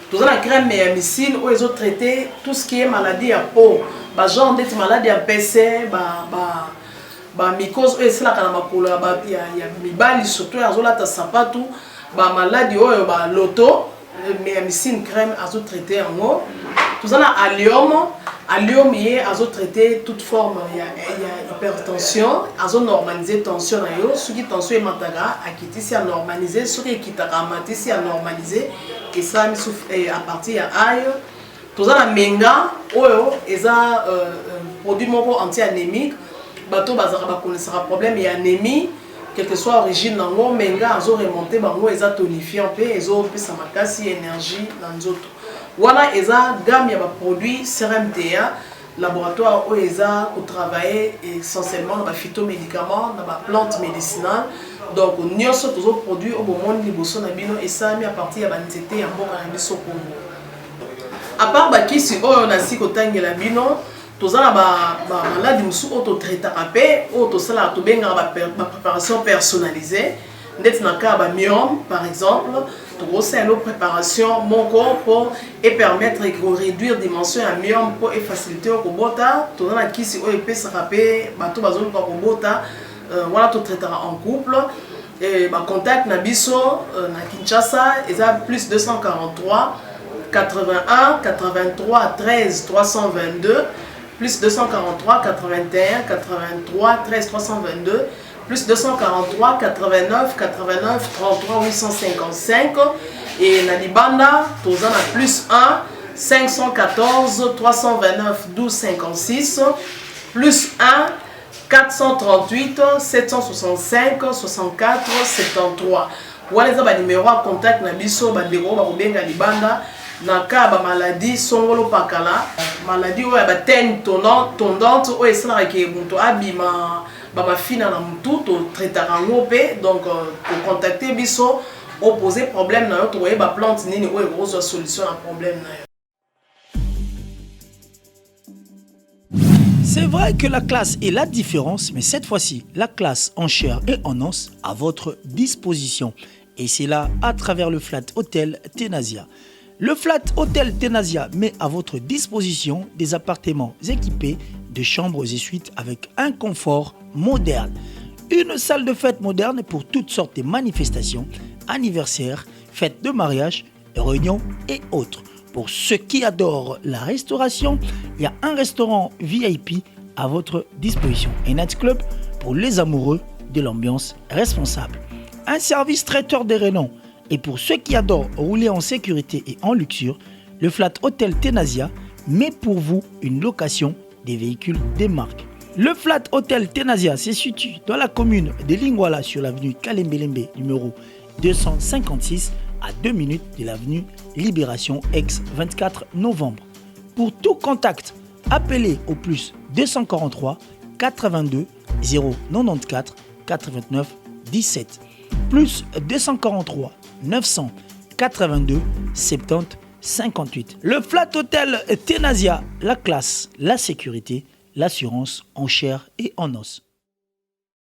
Toza na crème Meyamicine, oyo ezotraite tout ce qui est maladie ya peau, bagenre ndeti maladie ya mpese, bamycose oyo esalaka na makolo ya mibali, surtout azolata sapatu, bamaladi oyo baloto, Meyamicine crème azotraite yango. Toza na Allium. Allium ye azotraite toute forme ya hypertension, azonormalise tension na yo. Soki tension emataka, akitisi, anormalise. Soki ekitaka, amatisi, anormalise. Esalami à partir ya ail. Toza na Menga, oyo eza produit moko anti-anémique. Bato bazalaka bakonesaka problème ya anémie, quelle que soit origine nango, Menga azoremonte bango, eza tonifiant mpe ezopesa makasi, énergie na nzoto. Wana eza gamme ya baproduit CRMTA, laboratoire oyo eza kotravaille essentiellement na baphytomédicament, na baplante médicinale. Donc nyonso tozoproduit oyo bomoni liboso na bino esalami à partir ya banzete ya mboka na biso Congo. À part bakisi oyo nasi kotangela bino, toza na bamaladi mosusu oyo totraitaka mpe oyo tosalaka, tobengaka bapréparation personnalisée. Ndeti na cas ya bamyome par exemple, tokosala préparation moko mpo epermettre koréduire dimension ya myome mpo efacilité oyo kobota. Toza na kisi oyo epesaka mpe bato bazoluka kobota, wana totraitaka en couple. Bacontact na biso na Kinshasa eza plus 243 81 83 13 322, plus 243 81 83 13 322, plus 243 89 89 33 855. Et na libanda, toza na plus 1 514 329 12 56, plus 1 438 765 64 73. Wana eza banimero ya contact na biso. Bandeko oyo bakobenga libanda na ka ya bamaladi songolo pakala, maladi oyo ya bateignes tondantes, oyo esalaka ke moto abima bamafina na motu, totraitaka yango mpe. Donc kocontacte biso, opose problème na yo, tokoyeba plante nini oyo ekozwa solution na problème na yo. C'est vrai que la classe est la différence, mais cette fois-ci, la classe en chair et en os à votre disposition. Et c'est là à travers le Flat Hotel Tenasia. Le Flat Hotel Tenasia met à votre disposition des appartements équipés de chambres et suites avec un confort moderne. Une salle de fête moderne pour toutes sortes de manifestations, anniversaires, fêtes de mariage, réunions et autres. Pour ceux qui adorent la restauration, il y a un restaurant VIP à votre disposition. Un nightclub pour les amoureux de l'ambiance responsable. Un service traiteur de renom. Et pour ceux qui adorent rouler en sécurité et en luxure, le Flat Hotel Tenasia met pour vous une location des véhicules des marques. Le Flat Hotel Tenasia se situe dans la commune de Lingwala, sur l'avenue Kalembelembe numéro 256, à 2 minutes de l'avenue Libération ex 24 novembre. Pour tout contact, appelez au plus 243 82 094 89 17, plus 243 982 70. 58. Le Flat Hotel Tenasia, la classe, la sécurité, l'assurance en chair et en os.